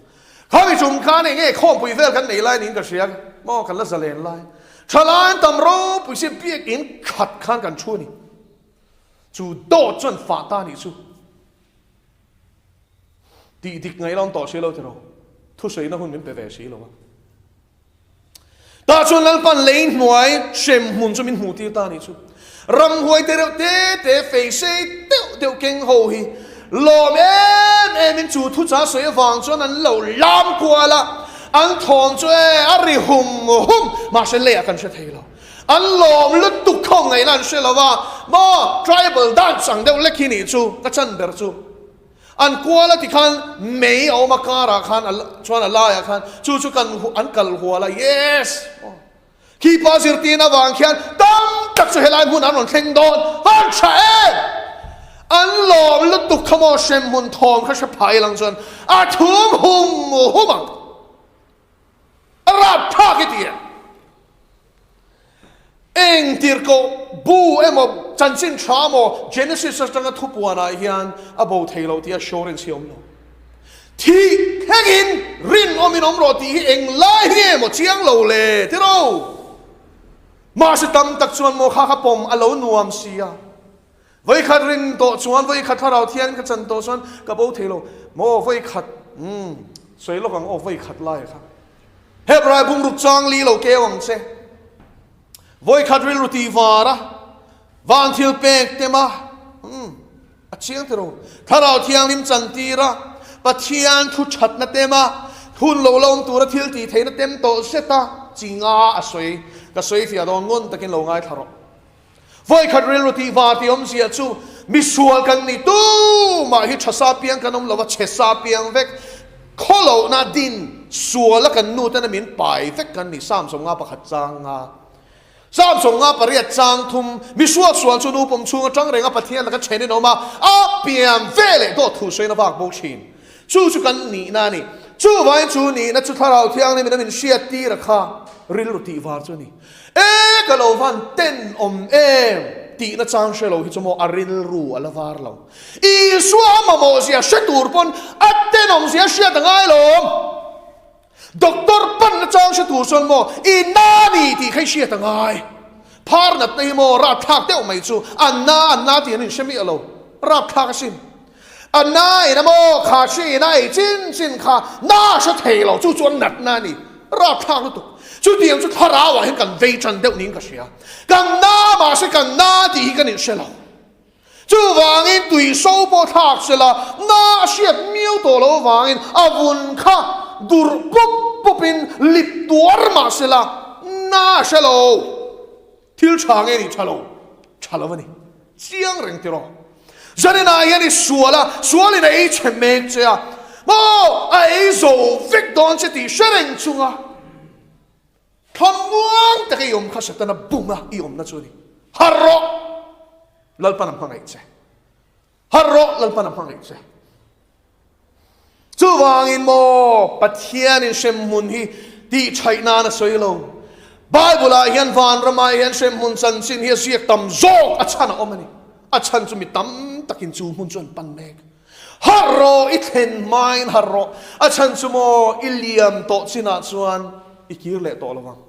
Khami tum khan eng nge khawmpui vel kan nei lai niin ka hria maw, kan la zalen lai. Thalai an tam ropui si biakinn khat khan kan thu a ni. Chu dawt chuan fah ta a nih chu. Tih dik ngaih lo an tawh si lo tiraw? Thusawiina hun min pe ve si lo a. Tah chuan Lalpan lei hnuai hrem hmun chu min hmuh tir ta a nih chu. Ramhuai te reuh te te fei sei deuh deuh keng ho hi lawm em em in chu thucha sawi avang chuan an lo lam kual a, an thawm chu e a ri hum hum, mahse leiah kan hre thei lo. An lawm lutuk kho ngaihna an hre lo a, maw tribal dance ang deuh lek hi nih chu ka chan ber chu. An kual a tikhan mei a awm a karah khan chuan a laiah khan chu chu kan an kal hual a, yes! Khi pa zirtirna avang khian tam tak chu helai hmun an rawn thleng dawn, van tha em! An lawm lutuk kha maw hremhmun thawm kha hre phai lang chuan a thum hum hum ang. A rapthlak i ti em? Eng tirhkoh bu emaw chanchin tha emaw Genesis atanga thupuanah hian a bo thei lo tih assurance hi a awm lo. Thih thlengin rinawmin awm rawh tih hi eng lai hi nge maw chiang lo le tiro? Mahse tam tak chuan maw kha kha pawm a lo nuam si a. Vawikhat rin tawh chuan, vawikhat thlarau thian ka chan tawh chuan ka bo thei lo. Maw vawikhat, umm, sawi lawk ang aw, vawikhat lai kha. Hebrai bungruk chang li lo keu ang che. Vawikhat rilru tih var a, van thil pek tem a, umm, a chiang tiraw. Thlarau thianghlim chan tir a, Pathian thu thatna tem a, hun lo la awm tura thil tih theihna tem tawh zet a, chi nga a sawi, ka sawi fiah dawn ngun takin lo ngaithla rawh. Vawikhat rilru tih var tih awmzia chu misual kan ni tumah hi tha sa piang kan awm lo a, chhe sa piang vek, khawlohna din suala kan nu tena min pai vek kan ni. Psalm 51 chang nga Psalm 58 chang thum Misuak sual chu nu pawm chhung atang renga Pathian laka then in awm a, a pian ve leh dawt thu sawiin a vak bo thin. Chu chu kan nihna a ni. Chuvangin chu nihna chu Thlarau Thianghlim in a min hriat tir a kha rilru tih var chu a ni. E ka lo van ten awm em tihna chang hre lo hi chu maw a rilru a la var lo. Isua a mamawh zia hre tur pawn a tenawm zia hriat a ngai lawm. Doctor panna chang hre tur chuan maw i na ni tih kha i hriat a ngai. Phar natna hi maw rapthlak deuh mai chu a na a na tih an inhre miah lo. Rapthlak asin. A na in a maw kha hri in a ei chin chin kha na hre thei lo chu chuan natna a ni. Rapthlak lutuk. Chutiang chu thlarau ah hian kan vei tan deuh niin ka hria. Kan na mahse kan na tih hi kan inhre lo. Chuvangin tui so pawh thlak se la, na a hriat miau tawh lo avangin a vun kha durh pup pup in lip tuar mah se la, na a hre lo. Thil tha nge nih tha lo? Tha lo a ni. Chiang reng tiraw? Zaninah hian i sual a, sualin a ei chhe mek che a, maw a ei zo vek dawn che tih hre reng chunga thlamuang taka i awm kha Satana buma i awmna chu a ni. Harh rawh! Lalpan a hmangaih che. Harh rawh, Lalpan a hmangaih che. Chuvangin maw Pathianin hremhmun hi tihṭhaih nan a sawi lo. Bible-ah hian vanramah hian hremhmun chanchin hi a ziak tam zawk a chhan a awm a ni. A chhan chu mi tam takin chu hmun chu an pan mek. Harh rawh, i thlen hmain harh rawh. A chhan chu maw i liam tawh chinah chuan i kir leh tawh lo vang.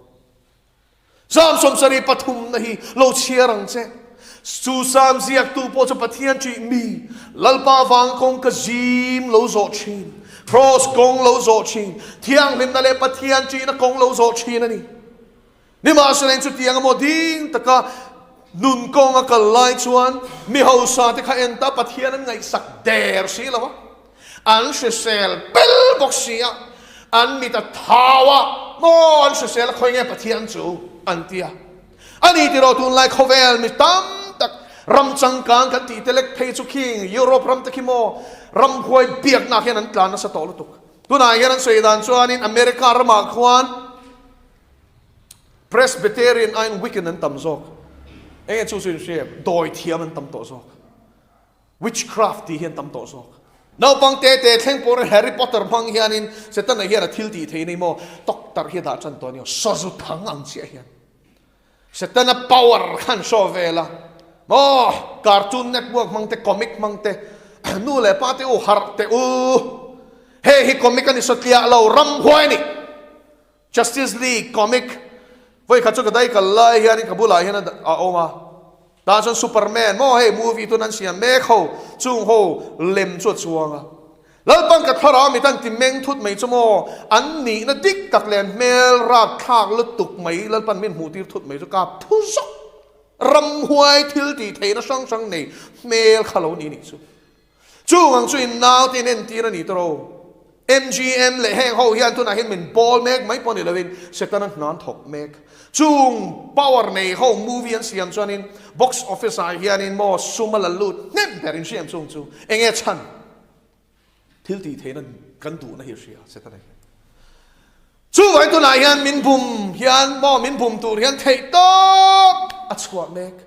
Psalm 73 na hi lo chhiar ang che. Chu Psalm ziaktu pawh chu Pathian ṭih mi, Lalpa vang kawng ka zim lo zawh ṭhin. Kraws kawng lo zawh thin, thianghlimna leh Pathian ṭihna kawng lo zawh thin a ni. Nimahsela chutiang emaw ding taka nun kawng a kal lai chuan mi hausa te kha en ta Pathian an ngaihsak der si lo a, an hrisel bel bawk si a, an mit a thau a, maw an hrisel a khawi nge Pathian chu an ti a. A ni tiraw tunlai khawvel mi tam tak ram changkang kan tih te lek phei chu khing Europe ram te khi maw ramhuai biakna hian an tlan nasa tawh lutuk. Tunah hian an sawi dan chuanin America ramah khuan Presbyterian aiin Wiccan an tam zawk. Enge chu chu in hria em? Dawi thiam an tam tawh zawk. Witchcraft tih hi an tam tawh zawk. Naupang te te thleng pawh Harry Potter hmang hianin Setana hian a thil tih theih nei maw? Doctor hi a dah tan tawh a ni aw. Sazu thang ang chiah hian. Setana power khan show vel a. Maw? Cartoon Network hmang te, comic hmang te, nu leh pa te u harh teh u. Hei hi comic a ni satliah lo, ramhuai a ni. Justice League comic vawi khat chu ka dai kal lai hianin ka bulah hian a awm a, tah chuan Superman maw hei movie tun an siam mek ho chung ho lem chu a chuang a, Lalpan ka thlarau mit an ti meng thut mai chu maw an nihna dik tak leh an hmel rap thlak lutuk mai Lalpan min hmuh tir thut mai chu kap thu zawk ramhuai thil tih theihna hrang hrang nei hmel kha lo ni nih chu. Chung ang chu in naute in entir a ni tawh. MGM leh heng ho hian tunah hian min bawl mek mai pawh ni lovin Setana hna an thawk mek. Chung power nei ho movie an siam chuanin box office ah hianin maw sum a la lut hnem ber in hriam chung chu enge chhan? Thil tih theihna kan duhna hi a hria Setana hian. Chuvai tunah hian min bum hian maw min bum tur hian theih tawp a chhuah mek.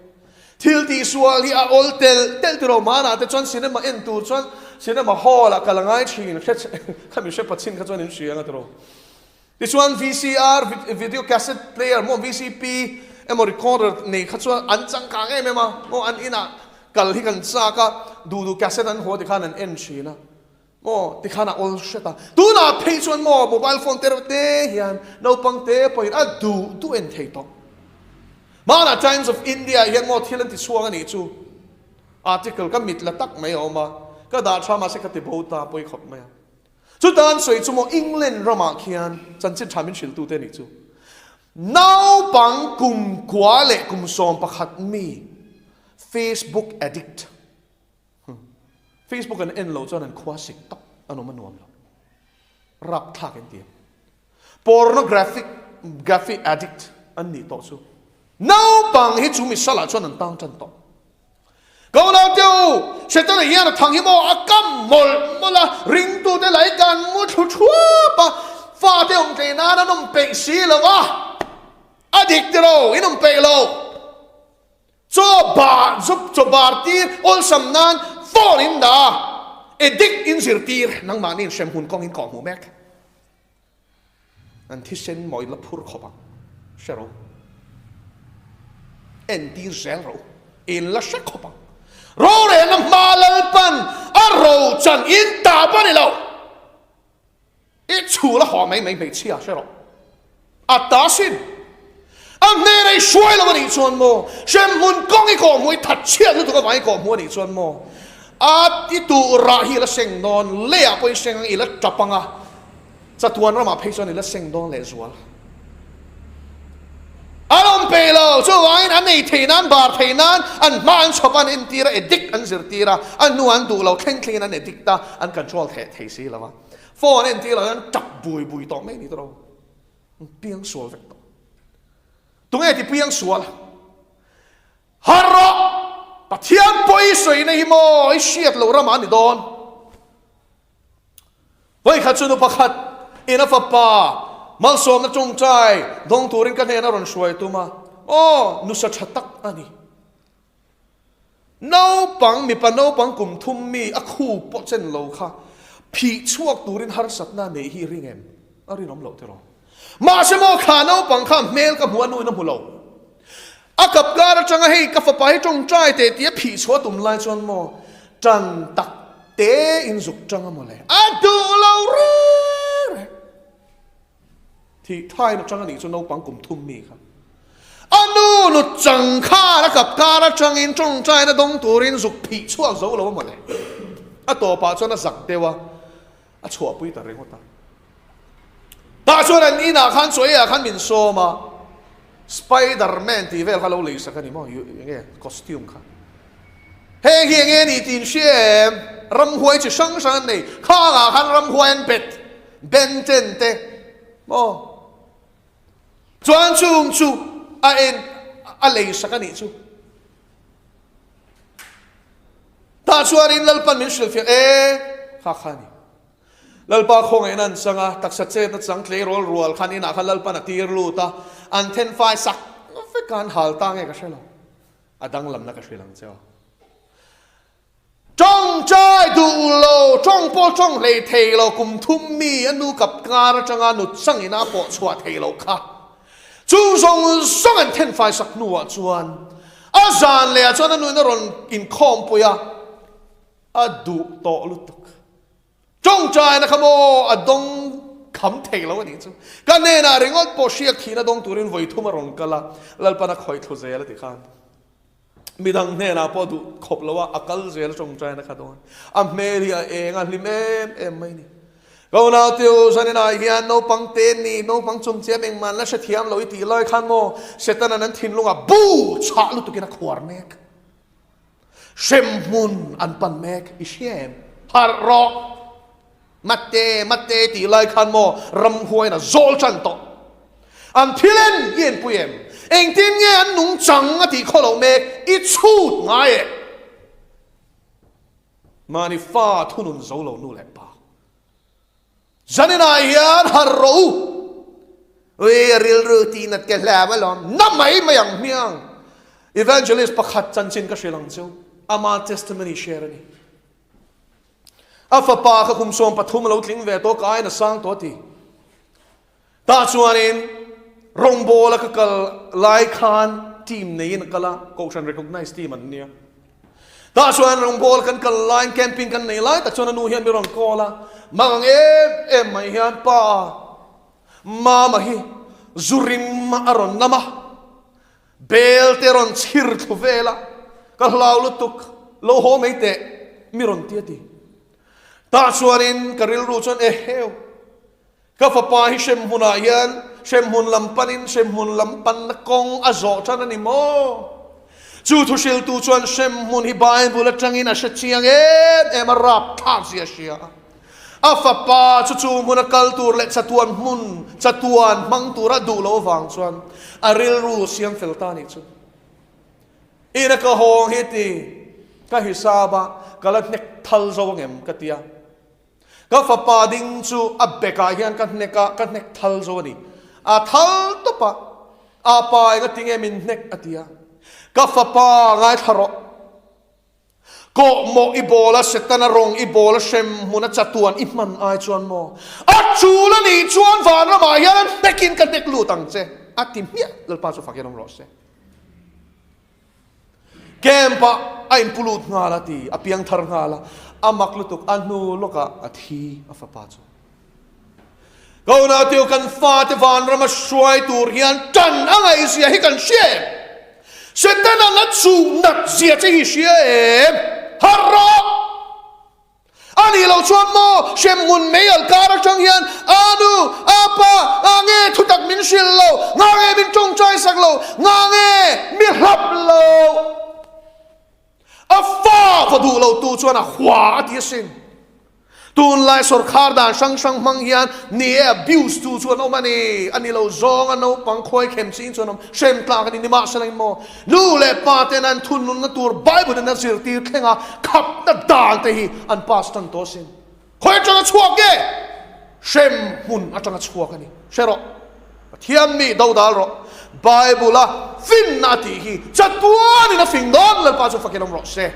Thil tih sual hi a awl tel tel tiraw manah te chuan cinema en tur chuan cinema hall ah kal a ngai thin hre kha mi hre pachin kha chuan in hria anga tiraw. Tichuan VCR video cassette player maw VCP emaw recorder nei kha chuan an changkang em em a maw an inah kal hi kan chak a duh duh cassette an haw tikhan an en thin a. Maw tikhan a awl hret a, tunah phei chuan maw mobile phone te reuh te hian naupang te pawhin a duh duh en thei tawh. Hmanah Times of India ah hian maw thil an ti chhuak a nih chu article ka mit la tak mai a awm a, ka dah tha mahse ka ti bo ta pawi khawp mai a. Chuta an sawi chu maw England ramah khian chanchin tha min hrilh tute a nih chu. Naupang kum kua leh kum 11 mi Facebook addict Facebook an en loh chuan an khua sik tak an awm a nuam lo. Rapthlak an ti. Pornographic graphic addict an nih tawh chu. Naupang hi chu misalah chuan an tang tan tawh. Ko lo teu Setana hian a thang hi maw a kam mawlh mawlh a, ringtute lai kan mu thlu thuap a, fate awm tlei nan an awm peih si lo a, a dik tiro in awm peih lo. Chaw bar zup chaw bar tir awlsam nan phone in dah a, addict in zirtir nangmahni in hremhmun kawng in kawh hmuh mek. An thisen maw in la phur khawp ang, hre rawh u. Entir zel rawh u, in la hre khawp ang. Rorelna hma Lalpan a rochan in tah pawh a ni lo. I chhul a haw mai mai hmeichhia hre rawh. A ta sin. A hnena i hruai lo a nih chuan maw? Hremhmun kawng i kawhhmuh i that chhiat lutuk avang i kawhhmuh a nih chuan maw? A i tuh rah hi i la seng dawn, leiah pawh i seng ang, i la tap ang a, chatuan ramah phei chuan i la seng dawn lehzual. An awm peih lo, chuvangin an ei theih nan, bar theih nan, an hma an chhawp a, an entir a, addict an zirtir a, a hnu an duh lo thleng thlengin an addict a, an control theh thei si lo a. Phone entir lo hian tap bui bui tawh mai ni tawh an piang sual vek tawh. Tunge ti piang sual? Har rawh! Pathian pawh i sawina hi maw i hriat loh ramah a ni dawn. Vawikhat chu nu pakhat in a fapa malsawmna tawngtai dawng turin ka hnena rawn hruai tum a, aw nusa tha tak a ni. Naupang, mipa naupang kum thum mi a khu pawh chen lo kha phih chhuak turin harsatna a neih hi i ring em? A rinawm loh tiraw? Mahse maw kha naupang kha hmel ka hmu a nuin a hmu lo. A kap kar atanga hei ka fapa hi tawngtai teh tia phih chhuah tum lai chuan maw tan tak te in zuk tang a mawle. A duh lo reng reng. Thih thain atang a nih chu naupang kum thum mi kha. A nu nu chang khan a kap kar atangin tawngtaina dawng turin zuk phih chhuak zo lo a mawle. A tawpah chuan a zak deuh a. A chhuahpui ta ringawt a. Tah chuan an inah khan chaw eiah khan min sawm a, Spider Man tih vel kha lo lei sak a ni maw, enge costume kha. Heng hi enge ni tih in hria em? Ramhuai chi hrang hrang an nei, khangah khan ramhuai an bet, Ben Ten te maw? Chuan chung chu a en a lei sak a nih chu. Tah chuanin Lalpan min hrilhfiah e, kha kha a ni. Lalpa khawngaihna an chang a, taksa chetna chang tleirawl rual khan inah khan Lalpan a tir lut a, an thenfai sak vek a, an hal ta nge ka hre lo. A danglamna ka hrilh ang che aw. Tawngtai duh lo, tawng pawh tawng hlei thei lo, kum thum mi a nu kap kar atanga nut changin a pawh chhuah thei loh kha. Chung zawng zawng an thenfai sak hnuah chuan a zan lehah chuan a nuin a rawn inkhawmpui a, a duh tawh lutuk. Tawngtaina kha maw a dawng kham thei lo a nih chu. Ka hnenah ringawt pawh hriak thihna dawng turin vawi thum a rawn kal a, Lalpan a khawih thlu zel a ti khan. Midang hnenah pawh duh khawp lo a, a kal zel a tawngtaina kha dawn. A hmel hi a eng a hlim em em mai ni. Ka unau Teo zaninah hian naupang te ni, naupang chung chiam engmah an la hrethiam lo i tih lai khan maw Setanan an thinlungah bu chhah lutukin a khuar mek. Hremhmun an pan mek i hria em? Harh rawh! Mate, mate tih lai khan maw ramhuaiin a zawl tan tawh. An thil en i enpui em? Engtin nge an nungchang a tih khaw loh mek i chhut ngai em? Mahni fa thunun zo lo nu leh pa. Zaninah hian harh rawh u. Ui, a rilru tih nat ke hlam alawm. Na mai mai ang hmiang. Evangelist pakhat chanchin ka hrilh ang chu. Ama testimony share a ni. A fapa kha kum 13 a lo tling ve tawh, ka aiin a sang tawh a ti. Tah chuanin rawngbawla ka kal lai khan team neiin a kal a, Kohhran recognized team an nia. Tah chuan rawngbawla kan kal laiin camping kan nei lai tak chuan a nu hian mi rawn call a, mang ang em em mai hian pa Mama hi zu rim a rawn nam a, bel te rawn chhir thlu vel a, ka hlau lutuk, lo haw mai teh mi rawn ti a ti. Tah chuanin ka rilru chuan eheu. Ka fapa hi hremhmunah hian hremhmun lam panin hremhmun lam panna kawng a zawh tan a ni maw? Chu thuhriltu chuan hremhmun hi Bible atangin a hre chiang em em a, rapthlak zia a hria a. A fapa chu chu hmuna kal tur leh chatuan hmun chatuan hmang tura duh loh avang chuan a rilru siam fel ta a nih chu. Ina ka hawng hi ti ka hisap a, ka la hnek thal zo angem ka ti a. Ka fapa ding chu a bekah hian ka hnek a, ka hnek thal zo a ni. A thal tawp a, a pa enga tinge min hnek a ti a. Ka fapa ngaithla rawh. Kawhmawh i bawl a, Setana rawng i bawl a, hrem hmun a chatuan i hman ai chuan maw? A chul a nih chuan vanramah hian an hnekin ka hnek lut ang che a ti hmiah. Lalpa chu fak in awm rawh se. Camp ah a inpu lut nghal a ti, a piang thar nghal a, a mak lutuk, a hnu lawkah a thi a fapa chu. Ka unau kan fate vanrama hruai tur hian tan a ngaihzia hi kan hria em? Setana la chuh nat zia che hi hria em? Harh rawh! A nih loh chuan maw hremhmun mei al kar atang hian a nu, a pa, nga nge thutak min hrilh lo, nga nge min tawngtai sak lo, nga nge mi hlap lo. A fa va duh lo tu chuan a hua a ti asin. Tunlai sawrkhar dan hrang hrang hmang hian ni e abuse tu chu an awm a ni, a ni lo zawng a naupang khawi khem ching chu an awm, hrem tlak a ni nimahsela in maw Nu leh pa ten an thununna tur Bible in a zirtir thleng a, khapna dan te hi an pass tan tawh asin. Khawi atanga chhuak nge? Hrem hmun atanga chhuak a ni. Hre rawh. Pathian mi dodal rawh. Bible a finna a tih hi chatuanin a fing dawn Lalpa chu fakin awm rawh se.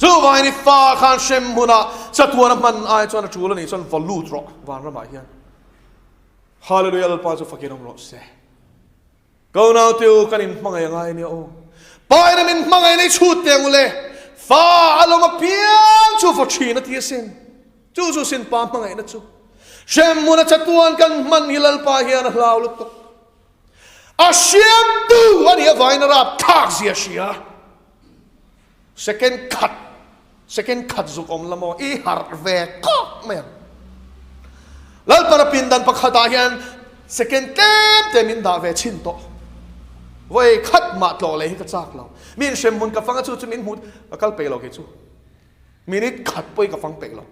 Chuvangin i fa khan hrem hmunah chatuan a hman ai chuan a tul a nih chuan va lut rawh vanramah hian. Hallelujah Lalpa chu fakin awm rawh se. Ka unaute u, kan inhmangaih a ngai ania aw. Pa ina min hmangaih na i chhut teh ang u le. Fa a lawm apiang chu vaw thin a ti asin. Chu chu sin pa hmangaihna chu. Hremhmun a chatuan kan hman hi Lalpa hian a hlau lutuk. A hriamtu a nih avangin a rapthlak zia hria. Second khat. Second khat zuk awm la maw i harh ve kawk mai ang. Lalpana pindan pakhatah hian second tlem te min dah ve chhin tawh. Vawi khat mah tlawh leh hi ka chak lo. Mi inhrem hmun ka fang a chu chu min hmu ka kal peih lo kei chu. Minute khat pawh hi ka fang peih lo.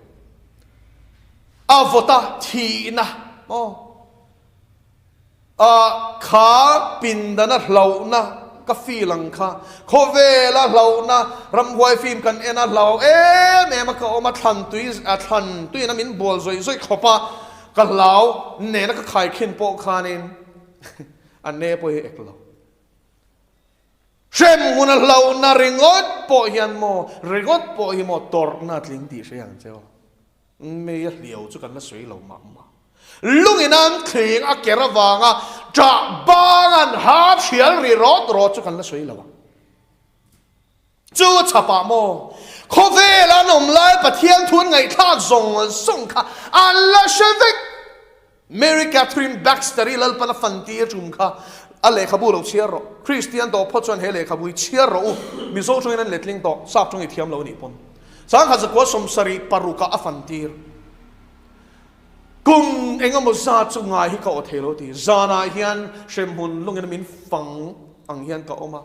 A vawt a thihna maw. A kha pindana hlauhna ka feel ang kha, khawvela hlauhna, ramhuai film kan en a hlau em em a ka awm a, thlan tui a thlan tuiin a min bual zawih zawih khawp a, ka hlau nena ka khaikhin pawh khanin a ne pawh hi ek lo. Hremhmun a hlauhna ringawt pawh hian maw, ringawt pawh hi maw tawrhna a tling tih hre ang che aw. Mei a hliau chu kan la sawi lo mah mah. Lungin an thling a ker avanga ṭah bang an ha thial ri rawt rawt chu kan la sawi lo ang. Chu a chhapah maw? Khawvel an awm lai Pathian thu an ngaihthlak zawng zawng kha an la hre vek. Mary Catherine Baxter-i Lalpan a fantir ṭum kha a lehkhabu lo chhiar rawh. Kristian tawh phawt chuan he lehkhabu hi chhiar rawh u. Mizo ṭawngin an letling tawh, sap ṭawng i thiam lo a nih pawn. Sangha zakua 70 parukah a fantir. Kum eng emaw zat chu ngai hi ka aw thei lo ti. Zanah hian hremhmun lungin min fang ang hian ka awm a,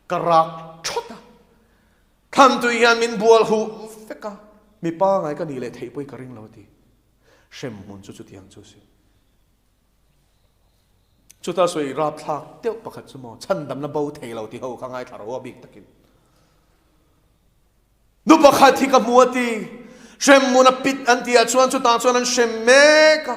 ka rak ṭhawt a. Thlantui hian min bual huh vek a, mipa ngai ka nih leh theih pawh hi ka ring lo ti. Hremhmun chu chutiang chu a si. Chuta sawi rapthlak deuh pakhat chu maw, chhandamna bo thei lo ti ho kha ngaithla ro a bik takin. Nu pakhat hi ka hmu a ti, hremhmun a pit an tih ah chuan chutah chuan an hrem mek a.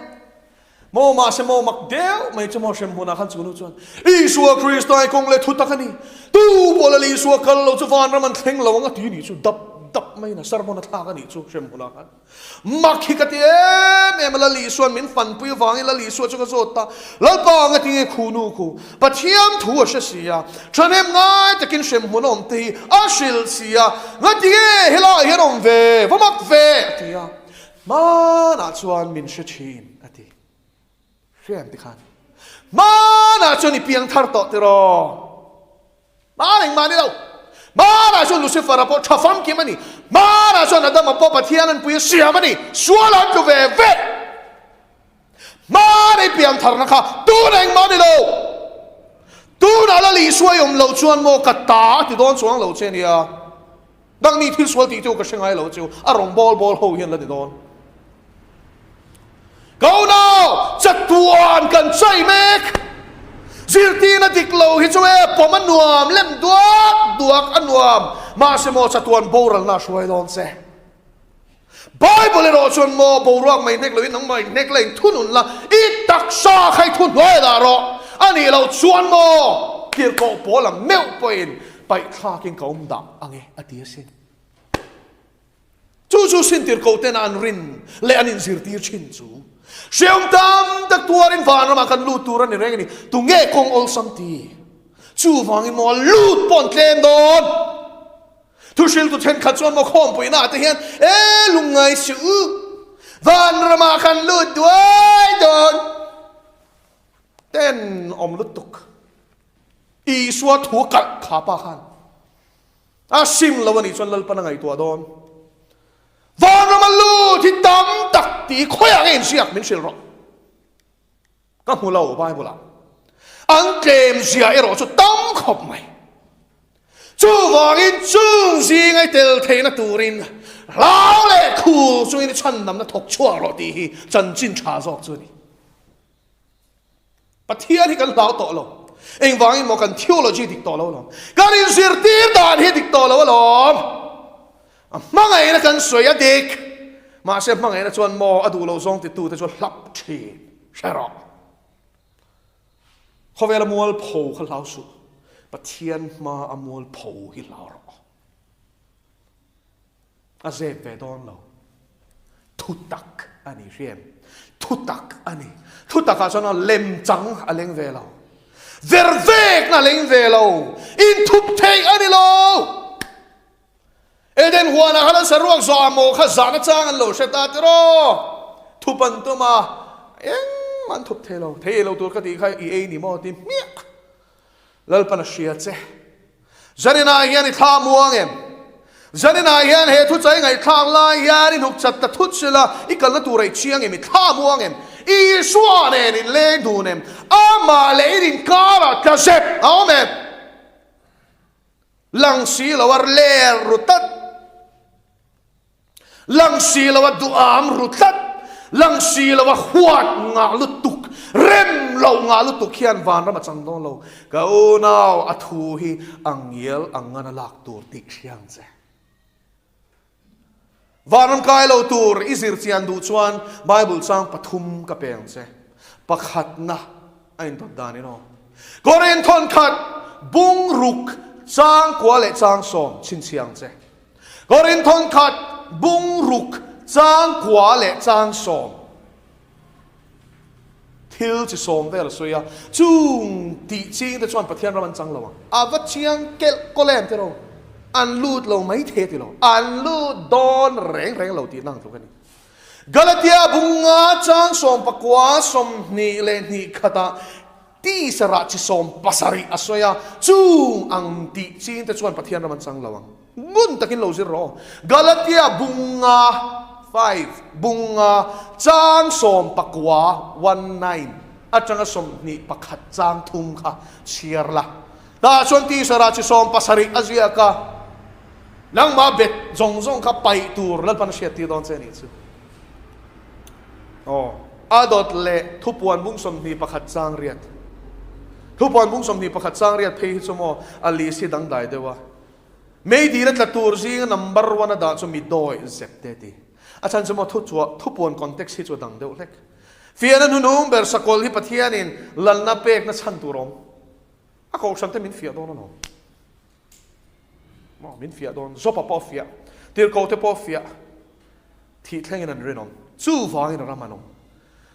Maw mahse maw mak deuh mai chu maw hremhmunah khan chu nu chuan Isua Krista i kawng leh thutak a ni. Tu pawh Lal Isua kal lo chu vanram an thleng lo ang a ti nih chu dap dap maiin a sermon a thlak a nih chu hremhmunah khan. Mak hi ka ti em em a, Lal Isua'n min fanpui avangin Lal Isua chu ka zawt ta, Lalpa ang a ti nge khu nu khu? Pathian thu a hre si a, thahnem ngai takin hremhmun a awm te hi a hrilh si a, ngati nge helaiah hian awm ve, va mak ve a ti a, hmanah chuan min hre thin a ti. Hriam ti khan hmanah chuan i piang thar tawh tiraw? Hman engmah ni lo. Hmanah chuan Lucifer-a pawh tha famkim a ni. Hmanah chuan Adama pawh Pathian an pui a siam a ni. Sual an tlu ve ve. Hmana i piang tharna kha tun engmah ni lo. Tunah Lal Isua i awm loh chuan maw ka ta a ti dawn chuang lo che nia. Dangni thil sual tih chu ka hre ngai lo chu a rawn bawl bawl ho hian la ni dawn. Ka unau, chatuan kan chai mek. Zirtirna dik lo hi chu e pawm a nuam, lem duak duak a nuam. Mahse maw chatuan boralna a hruai dawn che. Bible erawh chuan maw boruak mai hnek loin nangmah in hnek la in thunun la, i taksa kha i thuhnuai dah rawh. A nih loh chuan maw tirhkoh pawl ang meuh pawhin paihthlakin ka awm dah ang e a ti asin. Chu chu sin tirhkoh tena an rin leh an inzirtir thin chu hreawm tam tak tuarin vanramah kan lut tur a ni reng a ni. Tunge kawng awlsam ti? Chuvangin maw a lut pawh an tlem dawn. Thuhriltu thenkhat chuan maw khawmpuina ah te hian e lungngai suh u, vanramah kan lut duai dawn ten awm lutuk. Isua thu a kalh kha pa khan a sim lo a nih chuan Lalpan a ngaihtuah dawn. Vanrama lut hi tam tak tih khawiah nge inhriak min hrilh rawh. Ka hmu lo Bible ah. An tlem zia erawh chu tam khawp mai. Chuvangin chung zinga i tel theihna turin hlau leh khul chungin i chhandamna thawk chhuak rawh tih hi chanchin tha zawk chu a ni. Pathian hi kan hlau tawh lo. Engvangin maw kan theology dik tawh lo alawm. Kan inzirtir dan hi dik tawh lo alawm. A hmangaihna kan sawi a dik. Mahse hmangaihna chuan maw a duh loh zawng titute chu hlap thin. Hre rawh. Khawvela mualpho kha hlau suh. Pathian hma a mualpho hi hlau rawh. A zep ve dawn lo. Thutak a ni hriam. Thutak a ni. Thutakah chuan a lemchang a leng ve lo. Vervekna a leng ve lo. Inthup theih a ni lo. Eden huanah khan an saruak zawh a maw kha zahna chang an lo hre ta tiraw? Thup an tum a, engmah an thup thei lo. Thei ei lo tur ka tih kha i ei ni maw ti hmiah. Lalpan a hria che. Zaninah hian i thla muang em? Zaninah hian he thuchai ngaihthlak lai hian i hnuk chat ta thut sila, i kalna tur ei chiang em, i thla muang em, Isua nen in leng dun em, amah leh in inkarah tla zep a awm em? Lang si lo a ler ru tlat. Lang si lo a duham ru tlat. Lang si lo a huat ngah lutuk, rem lo ngah lutuk hian vanram a chang dawn lo. Ka unau a thu hi a ngial ang ngana lak tur tih hria ang che. Vanram kai lo tur i zir chian duh chuan Bible chang pathum ka pe ang che. Pakhatna a indawt dan in aw. Korin thawnkhat bung ruk chang kua leh chang sawm chhinchhiah ang che. Korin thawnkhat bung ruk chang kua leh chang sawm. Thil chi sawm vel a sawi a, chung tih ching te chuan Pathian ram an chang lo ang. A va chiang kelh kawl em tiraw? An lut lo mai thei a ti lo. An lut dawn reng reng lo tihna ang tluk a ni. Galatia bunga chang 19 22 khatah Tisa rah chi 70 a sawi a, chung ang tih ching te chuan Pathian ram an chang lo ang. Ngun takin lo zir rawh. Galatia bunga five bunga chang 19 one nine atanga 21 chang thum kha chhiar la. Tah chuan tisa rah chi 70 a ziak a, nangmah bet zawng zawng kha paih tur Lalpan a hriattir dawn che a nih chu. Aw. A dawt leh thupuan bung 21 chang riat. Thupuan bung 21 chang riat phei hi chu maw a list hi dangdai deuh a. Meidil a tla tur zinga number one a dah chu mi dawi zep te ti. A chhan chu maw thu chhuah thupuan context hi chu a dang deuh hlek. Fiahna hnunung ber sakawlh hi Pathianin lalna pekna chhan tur a awm. A kohhran te min fiah dawn alawm. Maw min fiah dawn. Jopa pawh a fiah. Tirhkoh te pawh a fiah. Thih thlengin an rinawm. Chuvangin a ram an awm.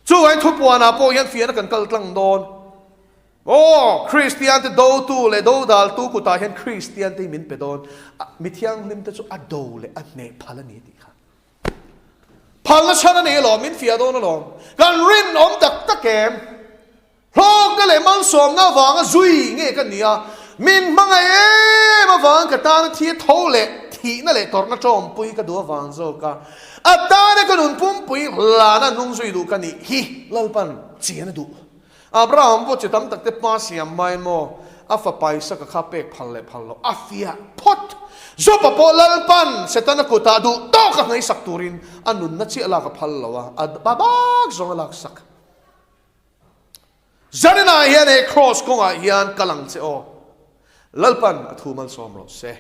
Chuvangin thupuanah pawh hian fiahna kan kal tlang dawn. Aw, Kristiante dotu leh dodaltu kutah hian Kristiante hi min pe dawn. Mi thianghlimte chu a do leh a hneh phal a ni tih kha. Phalna chhan a nei alawm, min fiah dawn alawm. Kan rinawm tak tak em? Hlawkna leh malsawmna avanga zui nge ka ni a, min hmangaih em avang ka tana thi a tho leh thihna leh tawrhna tawmpui ka duh avang zawk a, a tana ka nun pumpui hlana hnung zui duh ka nih hi Lalpan chian a duh. Abraham pawh chi tam tak te pa siam mai maw a fapa Isaka kha pek phal leh phal loh a fiah phawt. Joba pawh Lalpan Setana kutah duh tawk a hnaihsak turin a nunna chiah lak a phal lo a, a babak zawng a laksak. Zaninah hian he Kraws kawngah hian kal ang che aw. Lalpan a thu malsawm rawh se.